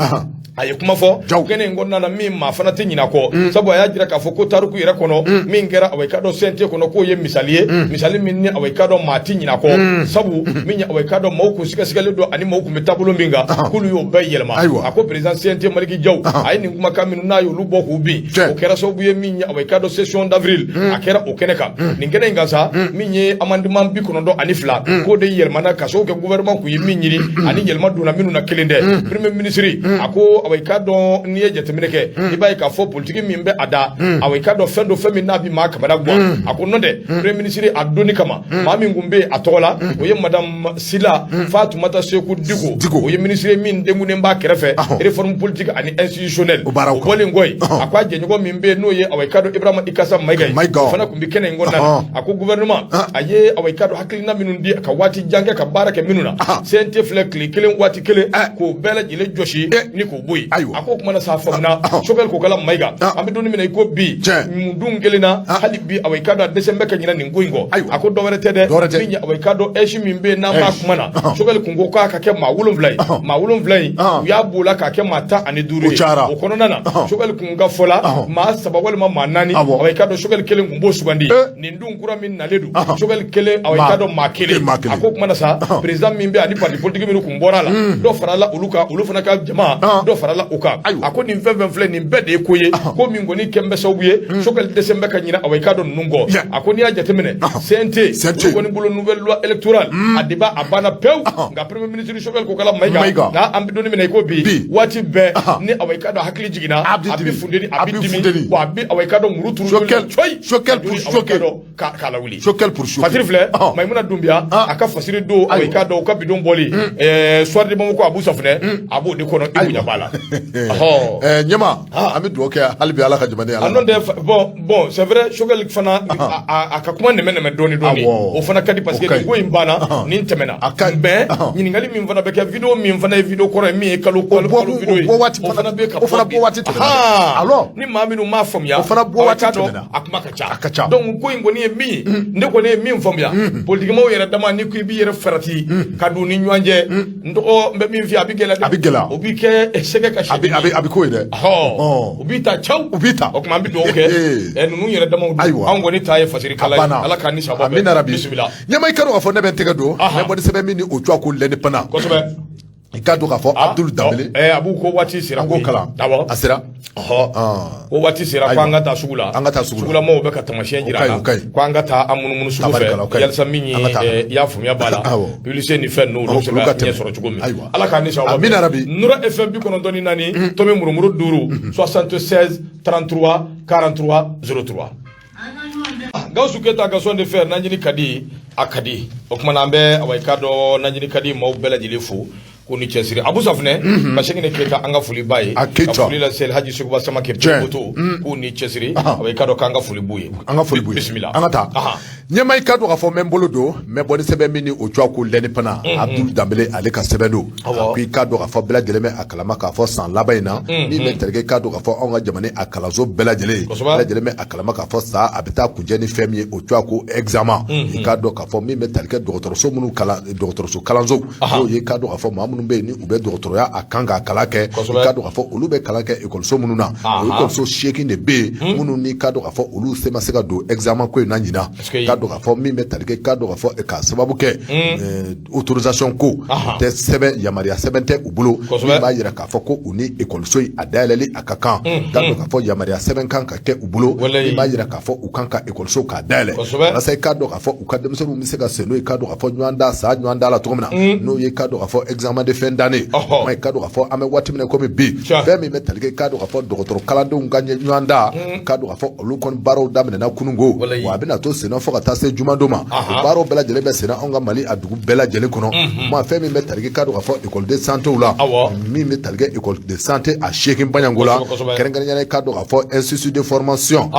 S1: a ye kuma fɔ kɛnɛ in kɔnɔna na min maa fana tɛ ɲinɛ a kɔ, sabu a y'a jira k'a fɔ ko tariku yɛrɛ kɔnɔ, min kɛra awa i k'a dɔn CNT kɔnɔ, k'o ye misali ye, misali min ni awa i k'a dɔn maa tɛ ɲinɛ a kɔ, sabu min ye awa i k'a dɔn maaw kun sɛgɛsɛgɛlen don ani maaw kun bɛ taabolo min kan, k'olu y'o bɛɛ yɛlɛma. A ko président CNT Maliki Jaw, a ye nin kumakan minnu n'a y'olu bɔ k'u bin, o kɛra sababu ye min ye awa i k'a dɔn session d'avril a kɛra o kɛnɛ kan. Nin kɛnɛ in kan sa, min ye amendement 92, k'o de yɛlɛmana ka sababu kɛ gouvernement kun ye min ɲini ani yɛlɛma donna minnu na kelen tɛ. Premier ministre a ko awa i k'a dɔn n'i ye jateminɛ kɛ, i b'a ye k'a fɔ politiki min bɛ a da, awa i k'a dɔn fɛn dɔ, fɛn min n'a bɛ maa kamana gan. A ko n'o tɛ, premier ministre a donni kama, maa min kun bɛ yen a tɔgɔ la, o ye madame Sila Fatumata Seku Diko, o ye ministre min denkunnen b'a kɛrɛfɛ réforme politique ani institutionnelle. O bɔlen kɔ yen, a ko a jɛɲɔgɔn min bɛ yen n'o ye awa i k'a dɔn Ibrahima Ikasa Mayiga ye, o fana tun bɛ kɛnɛ in kɔnɔna na. A ko gouvernement a ye awa i k'a dɔn hakilina minnu di ka waati jan kɛ ka baara kɛ minnu na, CNT filɛ tile kelen waati kelen k'o bɛɛ lajɛlen jɔsi ni k'o bɔ yen. A ko o kuma na sa, faamuna Choguel Kokala Mayiga, an bɛ don min na i ko bi, mun dun kelen na hali bi, awa i k'a dɔn a dɛsɛ bɛ ka ɲinɛ nin ko in kɔ. A ko dɔwɛrɛ tɛ dɛ, min ye awa i k'a dɔn AIGE min bɛ yen n'an b'a kuma na, Choguel kun ko k'a ka kɛ maa 7 ye, maa 7 in u y'a b'o la k'a kɛ maa 15 ye. O kɔnɔna na, Choguel kun ka fɔ la, maa saba walima maa naani, awa i k'a dɔn Choguel kelen kun b'o sugandi. Nin dun kura min nalen don, Choguel kelen, awa i k'a dɔn maa kelen. A ko kuma na sa, président min bɛ ani parti politique minnu kun bɔra a la, dɔ farala olu kan, olu fana ka jama dɔ farala o kan. A ko nin fɛn fɛn filɛ nin bɛɛ de ye ko ye, ko min kɔni kɛn bɛ sababu ye Choguel dɛsɛ bɛ ka ɲinɛ awa i k'a dɔn ninnu kɔ. A ko n'i y'a jateminɛ, CNT olu kɔni bolo nouvelle loi électorale a débat a banna pewu, nka premier ministre Choguel Kokala Mayiga nka an bɛ don min na i ko bi, waati bɛɛ ni awa i k'a dɔn hakili jiginna, a bɛ funteni, a bɛ dimi, wa a bɛ awa i k'a dɔn muru turu.
S2: Choguel pour Choguel
S1: k'a lawuli.
S2: Choguel pour Choguel.
S1: Fasiri filɛ, Mayimuna Dunbiya a ka fasiri don, awa i k'a dɔn u ka bidon bɔli soir de Bamako Abu Safunɛ a b'o de kɔnɔ, i bonya b'a la.
S2: Ɲɛma, an bɛ dugawu kɛ hali bi Ala ka jamana
S1: Ala. N'o tɛ, bon, c'est vrai, Choguel fana a ka kuma nɛmɛ nɛmɛ dɔɔni dɔɔni, o fana ka di, parce que nin ko in banna, nin tɛmɛna, mais ɲininkali min fana bɛ kɛ, vidéo min fana ye vidéo kɔrɔ ye, min ye kalo kalo kalo vidéo ye,
S2: o fana bɛ ka o fana bɔ waati tɛmɛna.
S1: Alors ni maa minnu m'a faamuya,
S2: o fana bɔ waati tɛmɛna.
S1: A kuma ka ca.
S2: A ka ca.
S1: Donc ko in kɔni ye min ye, ne kɔni ye min faamuya, politikimaw yɛrɛ dama ni ko i b'i yɛrɛ farati ka don ni ɲɔgɔn cɛ, n tɔgɔ n bɛ min f'i ye, a bɛ gɛlɛya dɛ.
S2: A bɛ gɛlɛya.
S1: O b'i kɛ sɛgɛ ka
S2: A bɛ k'o ye dɛ.
S1: U b'i ta caw.
S2: U b'i ta.
S1: O tuma an bɛ dugawu kɛ ninnu yɛrɛ damaw don, anw kɔni ta ye fasiri kala ye, Ala k'an ni sababa
S2: bɛn. Amina rabi. Bisimila. Ɲɛma, i ka dɔn k'a fɔ ne bɛ n tɛgɛ don n bɛ bɔ ni sɛbɛn min ni o tɔgɔ ko l'Indépendant.
S1: Kosɛbɛ.
S2: I ka dɔn k'a fɔ Abdul Danbele.
S1: A b'u ko waati sera.
S2: An k'o kalan.
S1: Awɔ.
S2: A sera.
S1: Ko waati sera ko an ka taa sugu la.
S2: An ka taa sugu la.
S1: Sugulamɔgɔw bɛ ka taamasiyɛn jira an na ko an ka taa an munumunu sugu fɛ, yalisa min ye i y'a faamuya b'a la, publicité ni fɛn ninnu, olu bɛ se ka ɲɛ sɔrɔ cogo min. Ala k'an ni sababa bɛn.
S2: Amina rabi.
S1: Nura FM 94 tomi murumuru 5, 76 33 43 03. Gawusu Keyita ka son de fer Nanjini ka di, a ka di. O tuma na an bɛ awa i k'a dɔn Nanjini ka di maaw bɛɛ lajɛlen fo ko ni cɛsiri. Abu Safunɛ ka segin ni Keyita, an ka foli b'a ye, ka foli lase Haji Seguba Samake Boto, k'u ni cɛsiri, awa i k'a dɔn k'an ka foli b'u ye.
S2: An ka foli b'u ye.
S1: Bisimila.
S2: An ka taa. Ɲɛma, i ka dɔn k'a fɔ n bɛ n bolo don n bɛ bɔ ni sɛbɛn min ni o tɔgɔ ko l'Indépendant, Abdul Danbele ale ka sɛbɛn don. A ko i k'a dɔn k'a fɔ bɛɛ lajɛlen bɛ a kalama k'a fɔ san laban in na, min bɛ terikɛ, i k'a dɔn k'a fɔ anw ka jamana a kalanso bɛɛ lajɛlen, bɛɛ lajɛlen bɛ a kalama k'a fɔ sa a bɛ taa kuncɛ ni fɛn min ye, o tɔgɔ ko examen. I k'a dɔn k'a fɔ min bɛ tali kɛ dɔgɔtɔrɔso minnu kalan, dɔgɔtɔrɔso kalanso, n'o ye i k'a dɔn k'a fɔ maa minnu bɛ yen ni u bɛ dɔgɔtɔrɔya a kan ka kalan kɛ, i k'a dɔn k'a fɔ olu bɛ kalan kɛ ekɔliso minnu na, o ekɔliso 8 de bɛ yen minnu ni k'a dɔn k'a fɔ olu se ma se ka don examen ko in na ɲinan. K'a dɔn k'a fɔ min bɛ tali kɛ, k'a dɔn k'a fɔ k'a sababu kɛ autorisation ko tɛ, sɛbɛn yamaruya sɛbɛn tɛ u bolo min b'a jira k'a fɔ ko u ni ekɔliso in a dayɛlɛli a ka kan. K'a dɔn k'a fɔ yamaruya sɛbɛn kan ka kɛ u bolo min b'a jira k'a fɔ u kan ka ekɔliso k'a dayɛlɛ, walasa i k'a dɔn k'a fɔ u ka denmisɛnninw bɛ se ka sen n'o ye, k'a dɔn k'a fɔ ɲɔgɔn da sa ɲɔgɔn da la cogo min na, n'o ye k'a dɔn k'a fɔ examen de fin d'année. Kuma i k'a dɔn k'a fɔ an bɛ waati min na komi bi, fɛn min bɛ tali kɛ, k'a dɔn k'a fɔ dɔgɔtɔrɔ kalandenw ka ɲɔgɔn da, k'a dɔn k'a fɔ olu kɔni baaraw daminɛna kununko, wa a bɛna to senna fo ka taa se jumadon ma. O baaraw bɛɛ lajɛlen bɛ senna anw ka Mali a dugu bɛɛ lajɛlen kɔnɔ. Ma fɛn min bɛ tali kɛ, k'a dɔn k'a fɔ école de santé la, min bɛ tali kɛ école de santé a 8 Baɲango la, kɛrɛnkɛrɛnnenya la, k'a dɔn k'a fɔ institut de formation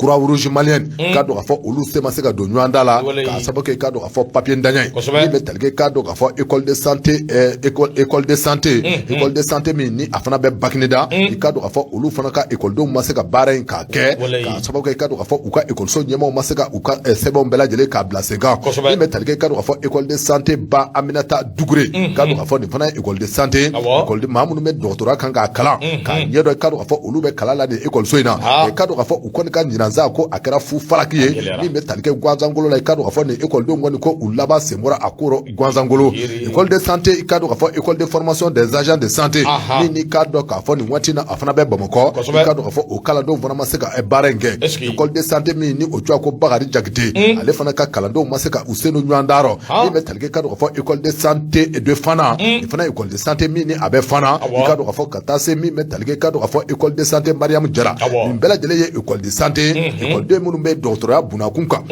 S2: Croix Rouge malienne, k'a dɔn k'a fɔ olu sen ma se ka don ɲɔgɔn da la k'a sababu kɛ, k'a dɔn k'a fɔ papier ntanya ye. Min bɛ tali kɛ, k'a dɔn k'a fɔ école de santé, école de santé, école de santé min ni a fana bɛ Bakineda, i k'a dɔn k'a fɔ olu fana ka ekɔlidenw ma se ka baara in k'a kɛ k'a sababu kɛ, i k'a dɔn k'a fɔ u ka ekɔliso ɲɛmaaw ma se ka u ka sɛbɛnw bɛɛ lajɛlen k'a bila sen kan. Min bɛ tali kɛ, k'a dɔn k'a fɔ école de santé ba Aminata Dugure, k'a dɔn k'a fɔ nin fana ye école de santé, école maa minnu bɛ dɔgɔtɔrɔya kan k'a kalan k'a ɲɛdɔn, i k'a dɔn k'a fɔ olu bɛ kalan la nin ekɔliso in na. I k'a dɔn k'a fɔ u kɔni ka ɲinansa ko a kɛra fu falaki ye. Min bɛ tali kɛ Ganzangolo la, i k'a dɔn k'a fɔ nin ekɔlidenw kɔni ko u laban sen bɔra a ko rɔ Ganzangolo. École de santé, i k'a dɔn k'a fɔ école de formation des agents de santé min n'i k'a dɔn k'a fɔ nin waati na a fana bɛ Bamakɔ, i k'a dɔn k'a fɔ o kalandenw fana ma se ka baara in kɛ. École de santé min ni o tɔgɔ ko Bakari Jakite, ale fana ka kalandenw ma se ka u sen don ɲɔgɔn da rɔ. Min bɛ tali kɛ, k'a dɔn k'a fɔ école de santé de Fana, nin fana école de santé min ni a bɛ Fana, i k'a dɔn k'a fɔ ka taa se min bɛ tali kɛ, k'a dɔn k'a fɔ école de santé Mariam Jara, nin bɛɛ lajɛlen ye école de santé, ekɔliden minnu bɛ dɔgɔtɔrɔya bunakun kan,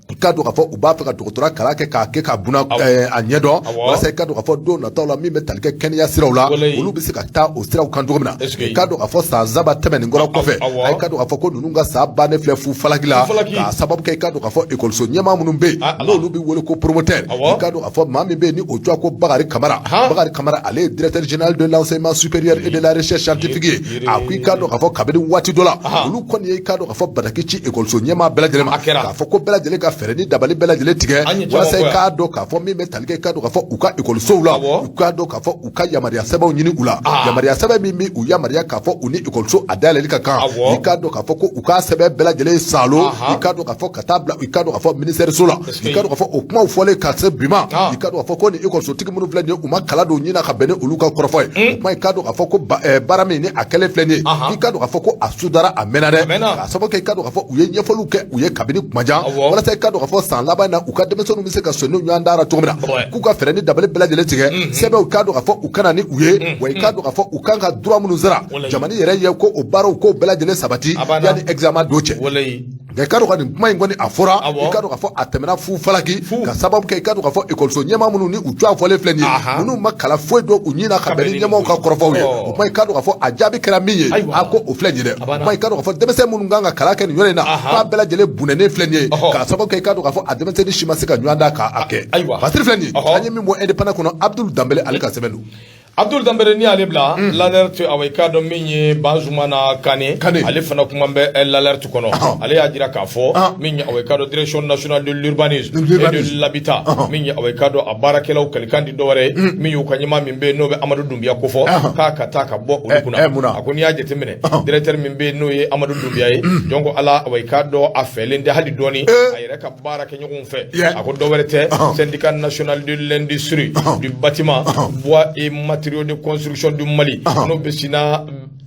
S2: i k'a dɔn k'a fɔ u b'a fɛ ka dɔgɔtɔrɔya kalan kɛ k'a kɛ ka buna a ɲɛdɔn, walasa i k'a dɔn k'a fɔ don nataw la min bɛ tali kɛ kɛnɛya siraw la, olu bɛ se ka taa o siraw kan cogo min na. I k'a dɔn k'a fɔ san 3 tɛmɛnen kɔrɔ kɔfɛ, a k'a dɔn k'a fɔ ko ninnu ka san bannen filɛ fu falaki la, k'a sababu kɛ, i k'a dɔn k'a fɔ ekɔliso ɲɛmaa minnu bɛ yen n'olu bɛ wele ko promoteur, i k'a dɔn k'a fɔ maa min bɛ yen ni o tɔgɔ ko Bakari Kamara. Bakari Kamara, ale ye directeur général de l'enseignement supérieur et de la recherche scientifique ye. A ko i k'a dɔn k'a fɔ kabini waati dɔ la, olu kɔni ye, i k'a dɔn k'a fɔ bataki ci ekɔliso ɲɛmaa bɛɛ lajɛlen ma, k'a fɔ ko bɛɛ lajɛlen ka fɛɛrɛ ni dabali bɛɛ lajɛlen tigɛ walasa i k'a dɔn k'a fɔ min bɛ tali kɛ, i k'a dɔn k'a fɔ u ka ekɔlisow la, u k'a dɔn k'a fɔ u ka yamaruya sɛbɛnw ɲini u la, yamaruya sɛbɛn min bɛ u yamaruya k'a fɔ u ni ekɔliso a dayɛlɛli ka kan. I k'a dɔn k'a fɔ ko u k'a sɛbɛn bɛɛ lajɛlen salo, i k'a dɔn k'a fɔ ka taa bila, i k'a dɔn k'a fɔ ministère so la. I k'a dɔn k'a fɔ o kumaw fɔlen ka se bi ma, i k'a dɔn k'a fɔ ko ni ekɔlisotigi minnu filɛ nin ye, u ma kala don ɲin na ka bɛn ni olu ka kɔrɔfɔ ye. O kuma, i k'a dɔn k'a fɔ ko baara min ni a kɛlen filɛ nin ye, i k'a dɔn k'a fɔ ko a sudara a mɛnna dɛ, k'a sababu kɛ, i k'a dɔn k'a fɔ u ye ɲɛfɔliw kɛ u ye kabini kuma jan, walasa i k'a dɔn k'a fɔ san laban in na u ka denmisɛnninw bɛ se ka sɔn ɲɔgɔn da la cogo min na, k'u ka fɛɛrɛ ni dabali bɛɛ lajɛlen tigɛ, sɛbɛnw, k'a dɔn k'a fɔ u kana ni u ye wa, i k'a dɔn k'a fɔ u kan ka droit minnu sara jamana yɛrɛ ye, ko o baaraw k'o bɛɛ lajɛlen sabati yanni examen don cɛ. Nka i k'a dɔn ka nin kuma in kɔni a fɔra, i k'a dɔn k'a fɔ a tɛmɛna fu falaki, ka sababu kɛ, i k'a dɔn k'a fɔ ekɔliso ɲɛmaa minnu ni u tɔgɔ fɔlen filɛ nin ye, ninnu ma kalan foyi dɔn u ɲin na ka bɛn ni ɲɛmaaw ka kɔrɔfɔw ye. O kuma, i k'a dɔn k'a fɔ a jaabi kɛra min ye, a ko o filɛ nin ye dɛ. O kuma, i k'a dɔn k'a fɔ denmisɛn minnu kan ka kalan kɛ nin yɔrɔ in na, k'a bɛɛ lajɛlen bunɛnen filɛ nin ye, k'a sababu kɛ, i k'a dɔn k'a fɔ a denmisɛnnin si ma se ka ɲɔgɔn da k'a kɛ. Fasiri filɛ nin ye, an ye min bɔ Indépendant kɔnɔ, Abdul Danbele ale ka sɛbɛn don.
S1: Abdul Danbele, ni y'ale bila l'alerte, awa, i k'a dɔn min ye Bazumana Kane, ale fana kuma bɛ l'alerte kɔnɔ. Ale y'a jira k'a fɔ min ye, awa, i k'a dɔn direction nationale de l'urbanisme et de l'habitat, min ye, awa, i k'a dɔn a baarakɛlaw kalikan di dɔwɛrɛ ye, min y'u ka ɲɛmaa min bɛ yen n'o bɛ Amadu Dunbiya kofɔ, k'a ka taa ka bɔ olu kunna. A ko n'i y'a jateminɛ, directeur min bɛ yen n'o ye Amadu Dunbiya ye, donc ala, awa, i k'a dɔn a fɛlen tɛ hali dɔɔni a yɛrɛ ka baarakɛɲɔgɔnw fɛ. A ko dɔwɛrɛ tɛ, syndicat national de l'industrie du bâtiment, bois et matériaux de construction du Mali, n'o bɛ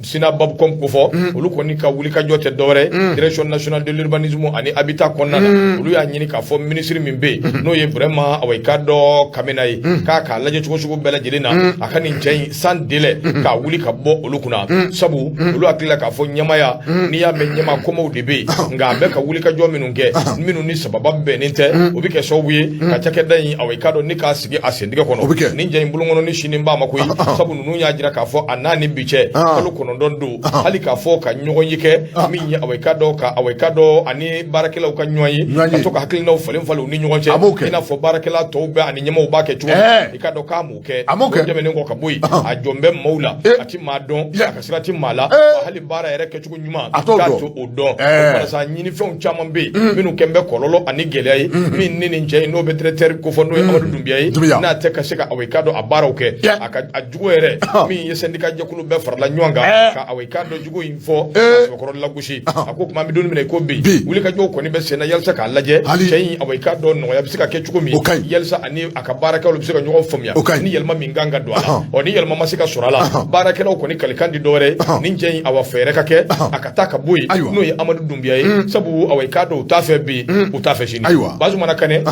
S1: Sina Babcom kofɔ, olu kɔni ka wulikajɔ tɛ dɔwɛrɛ, direction nationale de l'urbanisme ani habitat kɔnɔna na, olu y'a ɲini k'a fɔ ministre min bɛ yen n'o ye vraiment, awa, i k'a dɔn Kamena ye, k'a lajɛ cogo sugu bɛɛ lajɛlen na, a ka nin cɛ in sans délai k'a wuli ka bɔ olu kunna, sabu olu hakili la k'a fɔ ɲɛmaya, n'i y'a mɛn ɲɛma kɔmɔw de bɛ yen, nka a bɛ ka wulikajɔ minnu kɛ, minnu ni sababa bɛnnen tɛ, o bɛ kɛ sababu ye ka cakɛda in, awa, i k'a dɔn ni k'a sigi a sentigɛ kɔnɔ. Nin cɛ in bolonkɔnɔ ni sini b'a ma koyi, sabu ninnu y'a jira k'a fɔ a n'a ni bi cɛ kalo 9 don, hali k'a fɔ ka ɲɔgɔn ye kɛ min ye, awa, i k'a dɔn ka, awa, i k'a dɔn ani baarakɛlaw ka ɲɔgɔn ye, ka to ka hakilinaw falen falen u ni ɲɔgɔn cɛ, i n'a fɔ baarakɛla tɔw bɛ ani ɲɛmaaw b'a kɛ cogo min, i k'a dɔn k'a m'o kɛ. O tɛmɛnen kɔ ka bɔ yen, a jɔn bɛ maaw la, a ti maa dɔn, a ka sira ti maa la, hali baara yɛrɛ kɛcogo ɲuman k'a to o dɔn. Walasa ɲinifɛnw caman bɛ yen minnu kɛn bɛ kɔlɔlɔ ani gɛlɛya ye, min ni nin cɛ in n'o bɛ directeur kofɔ, n'o ye Amadu Dunbiya ye, n'a tɛ ka se ka, awa, i k'a dɔn a baaraw kɛ, a ka a jugu yɛrɛ min ye syndicat jɛkulu bɛɛ farala ɲɔgɔn kan ka, awa, i k'a dɔn jugu in fɔ ka sɛbɛkɔrɔ lagosi. A ko kuma, an bɛ don min na i ko bi, wulikajɔw kɔni bɛ sen na yalisa k'a lajɛ cɛ in, awa, i k'a dɔn nɔgɔya bɛ se ka kɛ cogo min, yalisa ani a ka baarakɛlaw bɛ se ka ɲɔgɔn faamuya ni yɛlɛma min kan ka don a la. Ɔ, ni yɛlɛma ma se ka sɔrɔ a la, baarakɛlaw kɔni kalikan di dɔwɛrɛ ye, nin cɛ in, awa, fɛɛrɛ ka kɛ a ka taa ka bɔ yen, n'o ye Amadu Dunbiya ye, sabu, awa, i k'a dɔn u t'a fɛ bi, u t'a fɛ sini. Bazumana Kane.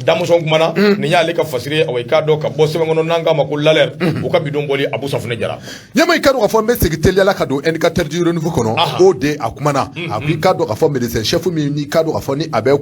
S1: Damɔsɔn kumana nin y'ale ka fasiri ye, awa i k'a dɔn ka bɔ sɛbɛn kɔnɔ n'an k'a ma ko L'Alerte, u ka bidon bɔli Abu Safunɛ Jara.
S2: Ɲɛma, i k'a dɔn k'a fɔ n bɛ segin teliyala ka don Indicateur du Renouveau kɔnɔ. O de a kumana, a ko i k'a dɔn k'a fɔ médecin chef min n'i k'a dɔn k'a fɔ ni a bɛ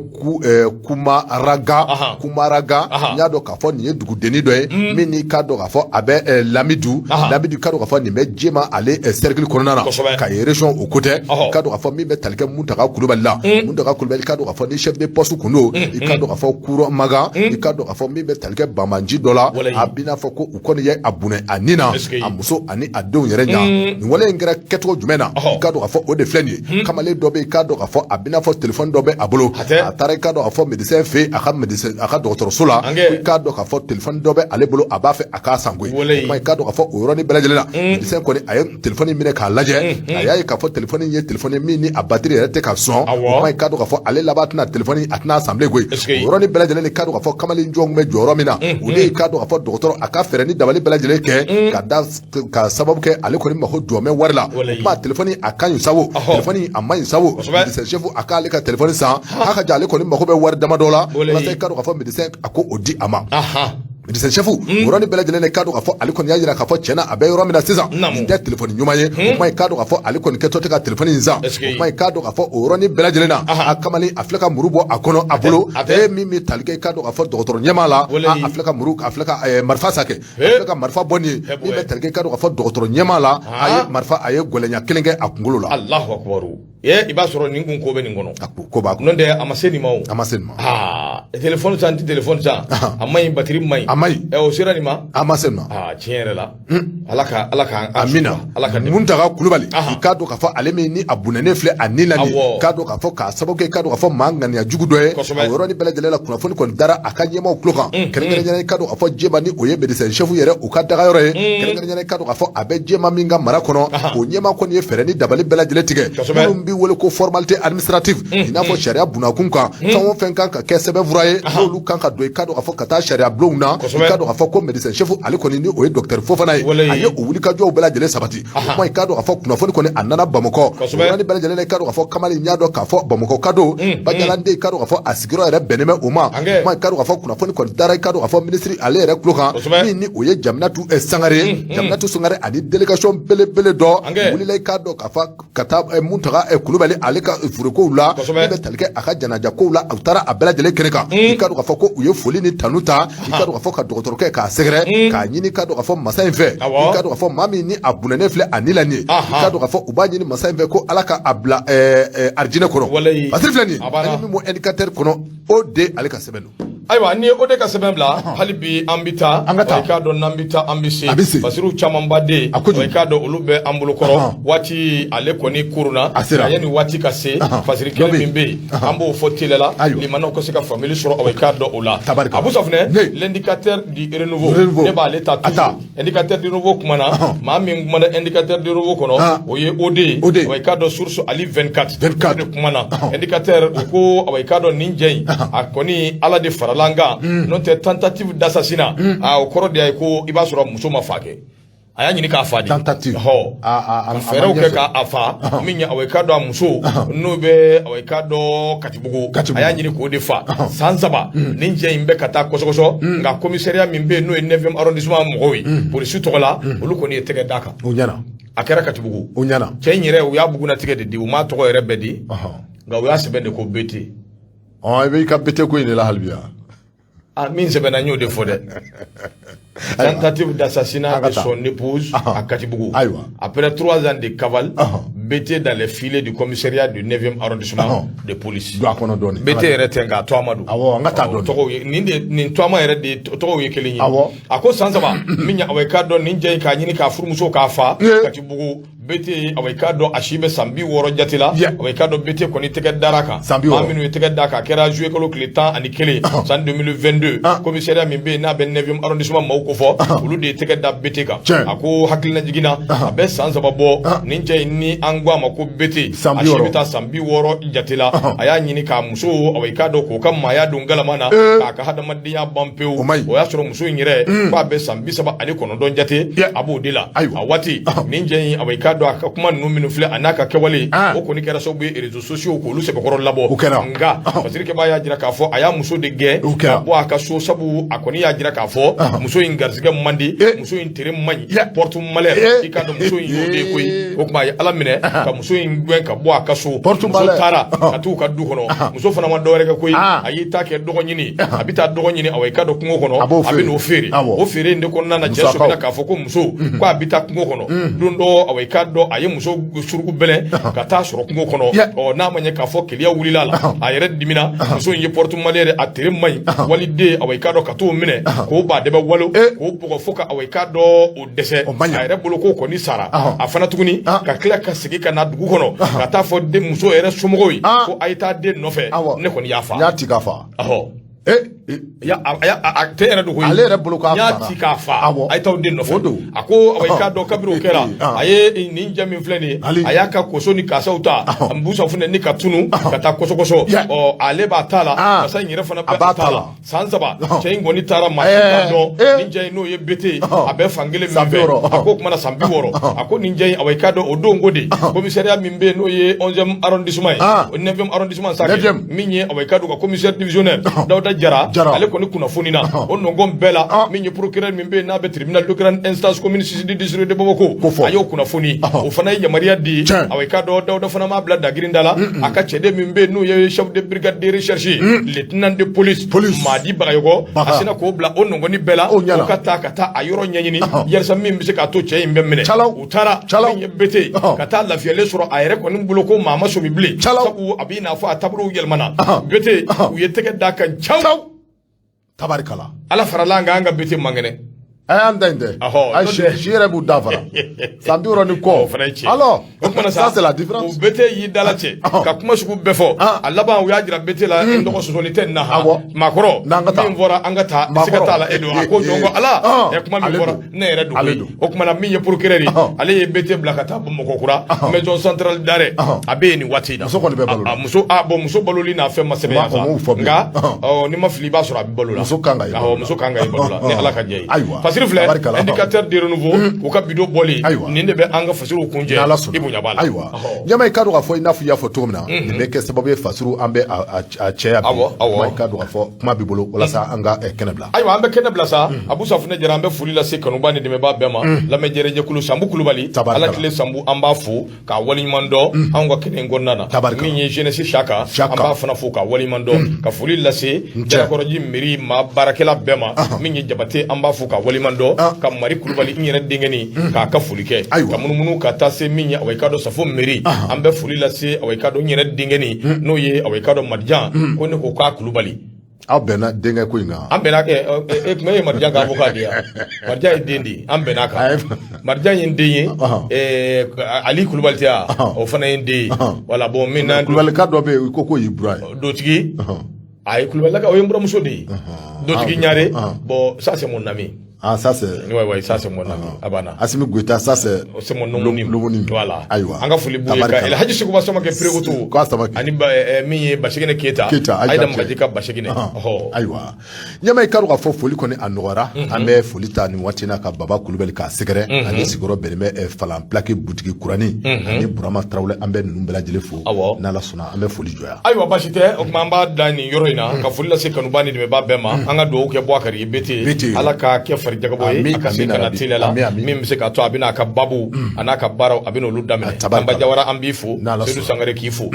S2: Kumaraga, Kumaraga, n y'a dɔn k'a fɔ nin ye dugudenni dɔ ye min n'i k'a dɔn k'a fɔ a bɛ Lamidu, Lamidu, k'a dɔn k'a fɔ nin bɛ Jema ale cercle kɔnɔna na, Kayi région o ko tɛ. I k'a dɔn k'a fɔ min bɛ tali kɛ Muntaga Kulubali la, Muntaga Kulubali, k'a dɔn k'a fɔ ni chef de poste kun don, i k'a dɔn k'a fɔ Kuramaga, i k'a dɔn k'a fɔ min bɛ tali kɛ banbanci dɔ la, a bɛna fɔ ko u kɔni ye a bɔnɛ a ni na, a muso ani a denw yɛrɛ ɲa. Nin wale in kɛra kɛcogo jumɛn na? I k'a dɔn k'a fɔ o de filɛ nin ye. Kamalen dɔ bɛ yen, i k'a dɔn k'a fɔ a bɛna fɔ telefɔni dɔ bɛ a bolo, a taara i k'a dɔn k'a fɔ médecin fɛ yen, a ka médecin, a ka dɔgɔtɔrɔso la, i k'a dɔn k'a fɔ telefɔni dɔ bɛ ale bolo, a b'a fɛ a k'a san koyi. O kuma, i k'a dɔn k'a fɔ o yɔrɔnin bɛɛ lajɛlen na, médecin kɔni a ye telefɔni minɛ k'a lajɛ, a y'a ye k'a fɔ telefɔni ye telefɔni min ni a batiri yɛrɛ tɛ ka sɔn. O kuma, i k'a dɔn k'a fɔ ale laban tɛna telefɔni, a tɛna san bilen koyi. O yɔrɔnin bɛɛ lajɛlen, i k'a dɔn k'a fɔ kamalen jɔn bɛ jɔyɔrɔ min na, o de ye, i k'a dɔn k'a fɔ dɔgɔtɔrɔ a ka fɛɛrɛ ni dabali bɛɛ lajɛlen kɛ ka da ka sababu kɛ ale kɔni mako jɔ bɛ wari la. O kuma, telefɔni a ka ɲi sa o, telefɔni a man ɲi sa o, médecin chef a k'ale ka telefɔni san, a ka ja ale kɔni mako bɛ wari damadɔ la walasa i k'a dɔn k'a fɔ médecin a ko o di a ma. Médecin chef, o yɔrɔnin bɛɛ lajɛlen, k'a dɔn k'a fɔ ale kɔni y'a jira k'a fɔ tiɲɛna a bɛ yɔrɔ min na sisan, nin tɛ telefɔni ɲuman ye. O kuma, i k'a dɔn k'a fɔ ale kɔni kɛtɔ tɛ ka telefɔni in san. O kuma, i k'a dɔn k'a fɔ o yɔrɔnin bɛɛ lajɛlen na, a kamalen a filɛ ka muru bɔ a kɔnɔ a bolo, e min bɛ tali kɛ, i k'a dɔn k'a fɔ dɔgɔtɔrɔ ɲɛmaa la, a filɛ ka muru, a filɛ ka marifa sa kɛ, a filɛ ka marifa bɔ nin ye min bɛ tali kɛ, i k'a dɔn k'a fɔ dɔgɔtɔrɔ ɲɛmaa la, a ye marifa, a ye gɛlɛnya kelen kɛ a kunkolo la.
S1: Alahu akubaru! I b'a sɔrɔ nin kun ko bɛ nin kɔnɔ.
S2: A ko b'a kɔnɔ.
S1: N'o tɛ a ma se nin ma o.
S2: A ma se nin ma.
S1: Aa, téléphone san, tɛ téléphone san. A ma ɲi, batiri ma ɲi.
S2: A ma ɲi.
S1: Ɛ, o sera nin ma.
S2: A ma se nin ma.
S1: Aa, tiɲɛ yɛrɛ la. Ala ka Ala ka
S2: Amina.
S1: Ala ka
S2: Muntaga Kulubali, i k'a dɔn k'a fɔ ale min ni a bɔnɛnen filɛ a ni la nin, k'a dɔn k'a fɔ k'a sababu kɛ, i k'a dɔn k'a fɔ maa ŋaniya jugu dɔ ye. O yɔrɔnin bɛɛ lajɛlen la, kunnafoni kɔni dara a ka ɲɛmaaw tulo kan, kɛrɛnkɛrɛnnenya i k'a dɔn k'a fɔ Jema ni o ye médecin chef yɛrɛ u ka dagayɔrɔ ye, kɛrɛnkɛrɛnnenya i k'a dɔn k'a fɔ a bɛ Jema min ka mara kɔnɔ, o ɲɛmaa kɔni ye fɛɛrɛ ni dabali bɛɛ lajɛlen tigɛ minnu bɛ wele ko formalité administrative, i n'a fɔ sariya bunakun kan, fɛn o fɛn kan ka kɛ sɛbɛnfura ye, n'olu kan ka don, i k'a dɔn k'a fɔ ka taa sariya bulonw na, i k'a dɔn k'a fɔ ko médecin chef ale kɔni ni o ye docteur Fofana ye, a ye o wulikajɔw bɛɛ lajɛlen sabati. O kuma, i k'a dɔn k'a fɔ kunnafoni kɔni a nana Bamakɔ, o yɔrɔnin bɛɛ lajɛlen na, i k'a dɔn k'a fɔ kamalen y'a dɔn k'a fɔ Bamakɔ ka don Bajalanden, i k'a dɔn k'a fɔ a sigiyɔrɔ yɛrɛ bɛnnen bɛ o ma. O kuma, i k'a dɔn k'a fɔ kunnafoni kɔni dara, i k'a dɔn k'a fɔ minisiri ale yɛrɛ tulo kan, min ni o ye Jaminatu Sangare ye. Jaminatu Sangare ani délégation belebele dɔ wulila, i k'a dɔn k'a fɔ ka taa Muntaga Kulubali ale ka furukow la, min bɛ tali kɛ a ka janaja kow la, u taara a bɛɛ lajɛlen kɛnɛ kan. I k'a dɔn k'a fɔ ko u ye foli ni tanu ta, i k'a dɔn k'a fɔ ka dɔgɔtɔrɔkɛ k'a sɛgɛrɛ, k'a ɲini k'a dɔn k'a fɔ masa in fɛ, i k'a dɔn k'a fɔ maa min ni a bɔnɛnen filɛ a ni la nin ye, i k'a dɔn k'a fɔ u b'a ɲini masa in fɛ ko Ala ka a bila arijinɛ kɔnɔ. Basiri filɛ nin ye, ani min b'o Indicateur kɔnɔ, o de ale ka sɛbɛn don.
S1: Ayiwa, ni o de ka sɛbɛn bila, hali bi an bɛ taa.
S2: An ka taa.
S1: I k'a dɔn n'an bɛ taa, an bɛ se.
S2: A bɛ se.
S1: Basiru camanba de.
S2: A kojugu.
S1: I k'a dɔn olu bɛ an bolo kɔrɔ. Waati ale kɔni koronna.
S2: A sera.
S1: Nka yanni waati ka se, fasiri
S2: Dɔ
S1: kelen
S2: bɛ yen.
S1: min bɛ yen, an b'o fɔ teliya la. Limanaw ka se ka faamuyali sɔrɔ, awa i k'a dɔn o la.
S2: Tabarikala.
S1: Abu Safunɛ,
S2: Ne.
S1: L'Indicateur du Renouveau.
S2: Renouveau.
S1: Ne b'ale ta
S2: A ta.
S1: toujours. Indicateur du Renouveau kumana, maa min kumana Indicateur du Renouveau kɔnɔ, o ye OD ye.
S2: OD.
S1: Awa i k'a dɔn source Ali 24.
S2: 24.
S1: O de kumana. Indicateur o ko, awa i k'a dɔn nin jɛ in, a kɔni Ala de farala an kan. N'o tɛ tentative d'assassinat, a o kɔrɔ de y'a ye ko i b'a sɔrɔ muso ma fa kɛ. A y'a ɲini k'a fa de.
S2: Tentative.
S1: Ɔhɔ.
S2: A
S1: Ka
S2: ma
S1: fɛɛrɛw
S2: ɲɛ
S1: kɛ
S2: sɔrɔ.
S1: k'a fa. Min ye awa i k'a dɔn a muso n'o bɛ awa i k'a dɔn Katibugu.
S2: Katibugu.
S1: A y'a ɲini k'o de fa. San 3 nin jɛ in bɛ ka taa kɔsɔkɔsɔ, nka commissariat min bɛ yen n'o ye 9e arrondissement mɔgɔw ye, polisi tɔgɔ la, olu kɔni ye tɛgɛ d'a kan.
S2: O ɲɛna.
S1: A kɛra Katibugu.
S2: O ɲɛna.
S1: Cɛ in yɛrɛ, u y'a bugunnatigɛ de di, u m'a tɔgɔ yɛrɛ bɛɛ di. Nka u y'a sɛbɛn de ko BT.
S2: Ɔ, i b'i ka BT ko in de la hali bi yan.
S1: Ah, min sɛbɛnna, n y'o de fɔ dɛ. Tentative d'assassinat
S2: An ka
S1: de
S2: taa.
S1: son épouse à Katibougou.
S2: Ayiwa.
S1: Après 3 ans de cavale, BT dans les filets du commissariat du 9e arrondissement de police.
S2: Don a kɔnɔ dɔɔni.
S1: BT yɛrɛ tɛ, nka a tɔgɔma don.
S2: Awɔ, an ka taa dɔɔni.
S1: Tɔgɔw ye nin de, nin tɔgɔma yɛrɛ de tɔgɔw ye kelen ye. A ko san 3 min ye, awa i k'a dɔn nin jɛ in k'a ɲini k'a furumuso k'a fa Katibugu. BT, awa i k'a dɔn a si bɛ san 60 jate la. Awa i k'a dɔn BT kɔni tɛgɛ dara kan.
S2: San 60.
S1: Maa minnu ye tɛgɛ da kan, a kɛra juillet kalo tile 11 san 2022, commissariat min bɛ yen n'a bɛ 9e arrondissement maaw ko fɔ, olu de ye tɛgɛ da BT kan. A ko hakilina jiginna, a bɛ san 3 bɔ nin cɛ in ni an ko a ma ko BT,
S2: San
S1: a
S2: bi
S1: si
S2: wɔɔrɔ.
S1: bɛ taa san 60 jate la. A y'a ɲini k'a muso, awa i k'a dɔn k'o ka maaya don galama na, k'a ka hadamadenya ban pewu.
S2: O man ɲi.
S1: O y'a sɔrɔ muso in yɛrɛ k'a bɛ san 39 jate, a b'o de la. A waati nin cɛ in, awa i k'a dɔn a ka kuma ninnu minnu filɛ a n'a ka kɛwale, o kɔni kɛra sababu ye réseaux sociaux k'olu sɛbɛkɔrɔ labɔ.
S2: O kɛra.
S1: Nka fasirikɛba y'a jira k'a fɔ a y'a muso de gɛn
S2: O kɛra.
S1: ka bɔ a ka so, sabu a kɔni y'a jira k'a fɔ muso in garisɛgɛ man di, muso in tere man ɲi, porte malheur. I k'a dɔn muso in y'o de ye koyi. O tuma a ye Ala minɛ ka muso in gɛn ka bɔ a ka so.
S2: Porte
S1: Muso
S2: malheur.
S1: taara ka t'u ka du kɔnɔ. Muso fana ma dɔwɛrɛ kɛ koyi, a y'i ta kɛ dɔgɔ ɲini. A bɛ taa dɔgɔ ɲini, awa, i k'a dɔn, kungo kɔnɔ.
S2: A b'o
S1: A bɛ
S2: feere.
S1: n'o feere. O feere in de kɔnɔna na, cɛ
S2: Musakaw.
S1: sɔmina k'a fɔ ko muso ko a bɛ taa kungo kɔnɔ don dɔ. Awa, i k'a dɔn, a ye muso suruku bɛlɛn ka taa sɔrɔ kungo kɔnɔ. Ɔ, n'a ma ɲɛ k'a fɔ keleya wulila a la, a yɛrɛ dimina. Muso in ye porte malheur, a tere man ɲi, waliden, awa, i k'a dɔn, ka t'o minɛ k'o baadɛbɛ walo, k'o bugɔ fo ka, awa, i k'a dɔn, o dɛsɛ.
S2: O man ɲi.
S1: A yɛrɛ bolo ko kɔni sara. A fana tuguni ka tila ka segin ka na dugu kɔnɔ ka taa fɔ den muso yɛrɛ somɔgɔw ye ko a ye taa den nɔfɛ, ne kɔni y'a fa.
S2: N y'a ci k'a fa.
S1: Ɔhɔ.
S2: Eh, eh,
S1: Ya, a tɛ yɛrɛ dogo ye.
S2: Ale yɛrɛ bolo k'a
S1: N y'a
S2: fara.
S1: ci k'a fa. A ye t'aw den nɔfɛ.
S2: O don.
S1: A ko, awa, i k'a dɔn, kabini o kɛra, a ye nin jɛ min filɛ nin ye, a y'a ka koso ni kasaw ta, busafunɛ ni ka tunu ka taa kɔsɔkɔsɔ. Ɔ, ale b'a ta la, masa in yɛrɛ fana
S2: A
S1: bɛ
S2: b'a
S1: a ta
S2: ta
S1: la.
S2: la.
S1: San 3, cɛ in kɔni taara, maa si t'a dɔn nin jɛ in n'o ye bete ye, a bɛ fan kelen min
S2: San
S1: fɛ.
S2: 60.
S1: A ko o kumana san 60. A ko nin jɛ in, awa, i k'a dɔn, o don ko de commissariat min bɛ yen, n'o ye 11e arrondissement ye, o 9e arrondissement sa kɛ,
S2: 9e.
S1: min ye, awa, i k'a dɔn, ka commissaire divisionnaire Dawuda Jara,
S2: Jara.
S1: ale kɔni kunnafoni na o nɔngɔn bɛɛ la, min ye procureur min bɛ yen n'a bɛ tribunal de grande instance commune 6 du district de Bamako,
S2: Ko fɔ.
S1: a y'o kunnafoni, o fana ye yamaruya di. Awa, i k'a dɔn, Dawuda fana m'a bila dagirinda la. A ka cɛden min bɛ yen n'o ye chef de brigade de recherche ye, lieutenant de police
S2: Police.
S1: Madi Bagayɔgɔ,
S2: Baga.
S1: a sina k'o bila o nɔngɔnni bɛɛ la,
S2: O ɲɛna.
S1: o ka taa ka taa a yɔrɔ ɲɛɲini yalisa min bɛ se k'a to cɛ in bɛ minɛ.
S2: Calaw.
S1: U taara,
S2: Calaw.
S1: min ye bete, ka taa lafiyalen sɔrɔ a yɛrɛ kɔni bolo ko maa ma sɔmi bilen,
S2: Calaw.
S1: sabu a b'i n'a fɔ a taabolow yɛlɛmana. Bete, u ye tɛgɛ d'a kan caw.
S2: Caw. Tabarikala.
S1: Ala farala an kan, an ka bete man kɛnɛ.
S2: A y'an da in tɛ.
S1: Ɔhɔ,
S2: Ayi,
S1: n'o
S2: si
S1: tɛ.
S2: si yɛrɛ b'u da fara. San 60 ni kɔ.
S1: O fana ye tiɲɛ.
S2: Alors,
S1: O kumana sa,
S2: ça c'est la différence.
S1: O bete y'i dala cɛ ka kuma sugu bɛɛ fɔ. A laban, u y'a jira bete la, n dɔgɔ, sɔsɔli tɛ nin na han. Maakɔrɔ,
S2: N'an ka taa.
S1: min fɔra, an ka taa, siga
S2: Maakɔrɔ.
S1: t'a la, e don. A ko jɔn ko Ala, ɛ, kuma min
S2: Ale
S1: fɔra,
S2: don.
S1: ne yɛrɛ don
S2: Ale
S1: koyi.
S2: don.
S1: O kumana, min ye procureur ye, ale ye bete bila ka taa Bamakɔ kura, maison centrale d'arrêt. A bɛ yen nin waati in na.
S2: Muso kɔni bɛ balo la.
S1: A muso, a bon, muso baloli n'a fɛn ma sɛbɛn yan sa.
S2: O m'o fɔ bilen.
S1: Nka ɔ, n'i ma fili, i b'a sɔrɔ a bɛ balo la.
S2: Muso kan ka ye balo
S1: Awɔ,
S2: la.
S1: muso kan ka ye balo la ni Ala ka jɛ ye.
S2: Ayiwa.
S1: Fasiri filɛ,
S2: Tabarikala.
S1: Indicateur de renouveau, u ka bidon bɔli, nin de bɛ an ka fasiriw kuncɛ.
S2: N'Ala sɔnna.
S1: I bonya b'a la.
S2: Ayiwa, ɲama, i k'a dɔn k'a fɔ, i n'a fɔ i y'a fɔ cogo min na, nin bɛ kɛ sababu ye fasiriw an bɛ a cɛya bi.
S1: Awɔ.
S2: Kuma, i k'a dɔn k'a fɔ kuma b'i bolo walasa an ka kɛnɛ bila.
S1: Ayiwa, an bɛ kɛnɛ bila sa. Abu Safunɛ Jara, an bɛ foli lase kanuba ni dɛmɛbaa bɛɛ ma, lamɛnjɛrɛjɛkulu, Sanbu Kulubali.
S2: Tabarikala.
S1: Ala tile Sanbu, an b'a fo k'a waleɲuman dɔn anw ka kɛnɛ in kɔnɔna na.
S2: Tabarikala.
S1: Min ye jeunesse Saka,
S2: Saka.
S1: an b'a fana fo k'a waleɲuman dɔn, ka foli lase Jalakɔrɔji mairie maa baarakɛla bɛɛ ma. Min ye Jabate, an b'a fo k'a waleɲuman dɔn, ka Mari Kulubali, n yɛrɛ denkɛni, k'a ka foli kɛ, ka munumunu ka taa se min ye, awa, i k'a dɔn, Safo mairie, an bɛ foli lase, awa, i k'a dɔn, n yɛrɛ denkɛni, n'o ye, awa, i k'a dɔn, Madijan, ko ne ko k'a Kulubali.
S2: Aw bɛnna denkɛ ko in kan.
S1: An bɛnna kɛ e tuma e ye Marijan ka avocat de ye wa? Marijan ye den de ye, an bɛnna a kan. Marijan ye n den ye, Ali Kulubali tɛ wa? O fana ye n den ye. Voilà, bon, min na
S2: Kulubalika dɔ bɛ yen, i ko k'o y'i buran ye.
S1: Dotigi, a ye Kulubalilaka, o ye n buramuso de ye. Dotigi Ɲare, bon, ça c'est mon ami.
S2: Ah, ça c'est
S1: Ouais, ça c'est mon ami. A banna.
S2: Assimi Goïta, ça c'est
S1: C'est mon homonyme.
S2: L'homonyme.
S1: Voilà.
S2: Ayiwa.
S1: An ka foli b'u ye ka
S2: Tabarikala.
S1: El Hadji Seguba Samake Perekoto.
S2: K'a Samake.
S1: Ani ba, min ye Basigɛnɛ Keyita.
S2: Keyita, Aïda
S1: Aïda
S2: Cɛ.
S1: Magaji ka Basigɛnɛ. Ɔhɔ.
S2: Ayiwa, ɲama, i k'a dɔn k'a fɔ foli kɔni a nɔgɔyara. An bɛ foli ta nin waati in na ka Baba Kulubali k'a sɛgɛrɛ ani sigiyɔrɔ bɛnnen bɛ Falan Plaque butigi kurani ani Burama Tarawele. An bɛ ninnu bɛɛ lajɛlen fo. N'Ala sɔnna, an bɛ foli jɔ yan.
S1: Ayiwa, baasi tɛ. O tuma an b'a da nin yɔrɔ in na ka foli lase kanuba ni dɛmɛbaa bɛɛ ma. An ka dugawu kɛ Bouakari ye Bete.
S2: Bete.
S1: Ala ka kɛ farijagabɔ ye,
S2: Amin,
S1: a ka se
S2: amin,
S1: ka na
S2: rabi.
S1: teliya la,
S2: Amin, amin.
S1: min bɛ se k'a to a bɛna a ka babu a n'a ka baaraw, a bɛna olu daminɛ.
S2: Tabarikala.
S1: Tanba Jawara, an b'i fo.
S2: N'Ala
S1: Seydou
S2: sɔnna.
S1: Sangare k'i fo,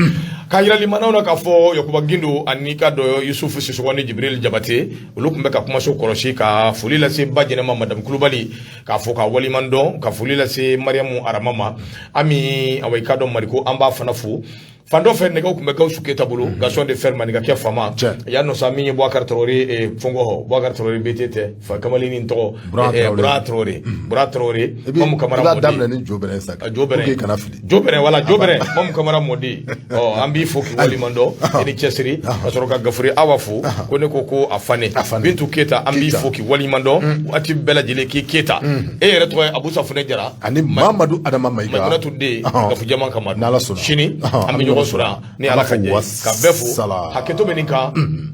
S1: k'a yira limanaw na k'a fɔ Yakuba Gindo ani ka dɔ Yusufu Sisɔkɔ ni Jibril Jabate, olu tun bɛ ka kumaso kɔlɔsi, ka foli lase ba jɛnɛma Madame Kulubali k'a fɔ k'a waleɲuman dɔn, ka foli lase Mariamu Arama ma. Ami, awa, i k'a dɔn, Mariko, an b'a fana fo. Fan dɔ fɛ, nɛgɛw tun bɛ Gawusu Keyita bolo, Gaston de Fer, maninkakɛ fama.
S2: Tiɲɛ.
S1: Yan nɔ sa, min ye Boubacar Traoré, fɔnkɔ Boubacar Traoré BT tɛ fa kamalen nin tɔgɔ.
S2: Buran Traoré.
S1: Buran Traoré, Buran Traoré.
S2: I b'i
S1: Mamu Kamara
S2: i b'a
S1: mɔden.
S2: daminɛ ni jo bɛrɛ ye sa.
S1: Jo
S2: Pour
S1: bɛrɛ.
S2: que i kana fili.
S1: Jo bɛrɛ, wala jo bɛrɛ, Mamu Kamara mɔden. Ɔ, an b'i fo k'i waleɲuman dɔn, i ni cɛsiri, ka sɔrɔ ka Gafure Awa fo, ko ne ko ko a fane.
S2: A fane.
S1: Bintu Keyita, an b'i
S2: Keyita.
S1: fo k'i waleɲuman dɔn waati bɛɛ lajɛlen k'i Keyita. E yɛrɛ tɔgɔ ye Abusa Funɛ Jara
S2: Ani Mamadu Adama Mayiga.
S1: Mayimunatu den, Gafu Jama kama.
S2: N'Ala sɔnna.
S1: Sini an bɛ ɲɔgɔn sɔrɔ yan ni Ala ka jɛ ye. Ka bɛɛ fo.
S2: Wassalam.
S1: Hakɛto bɛ nin kan.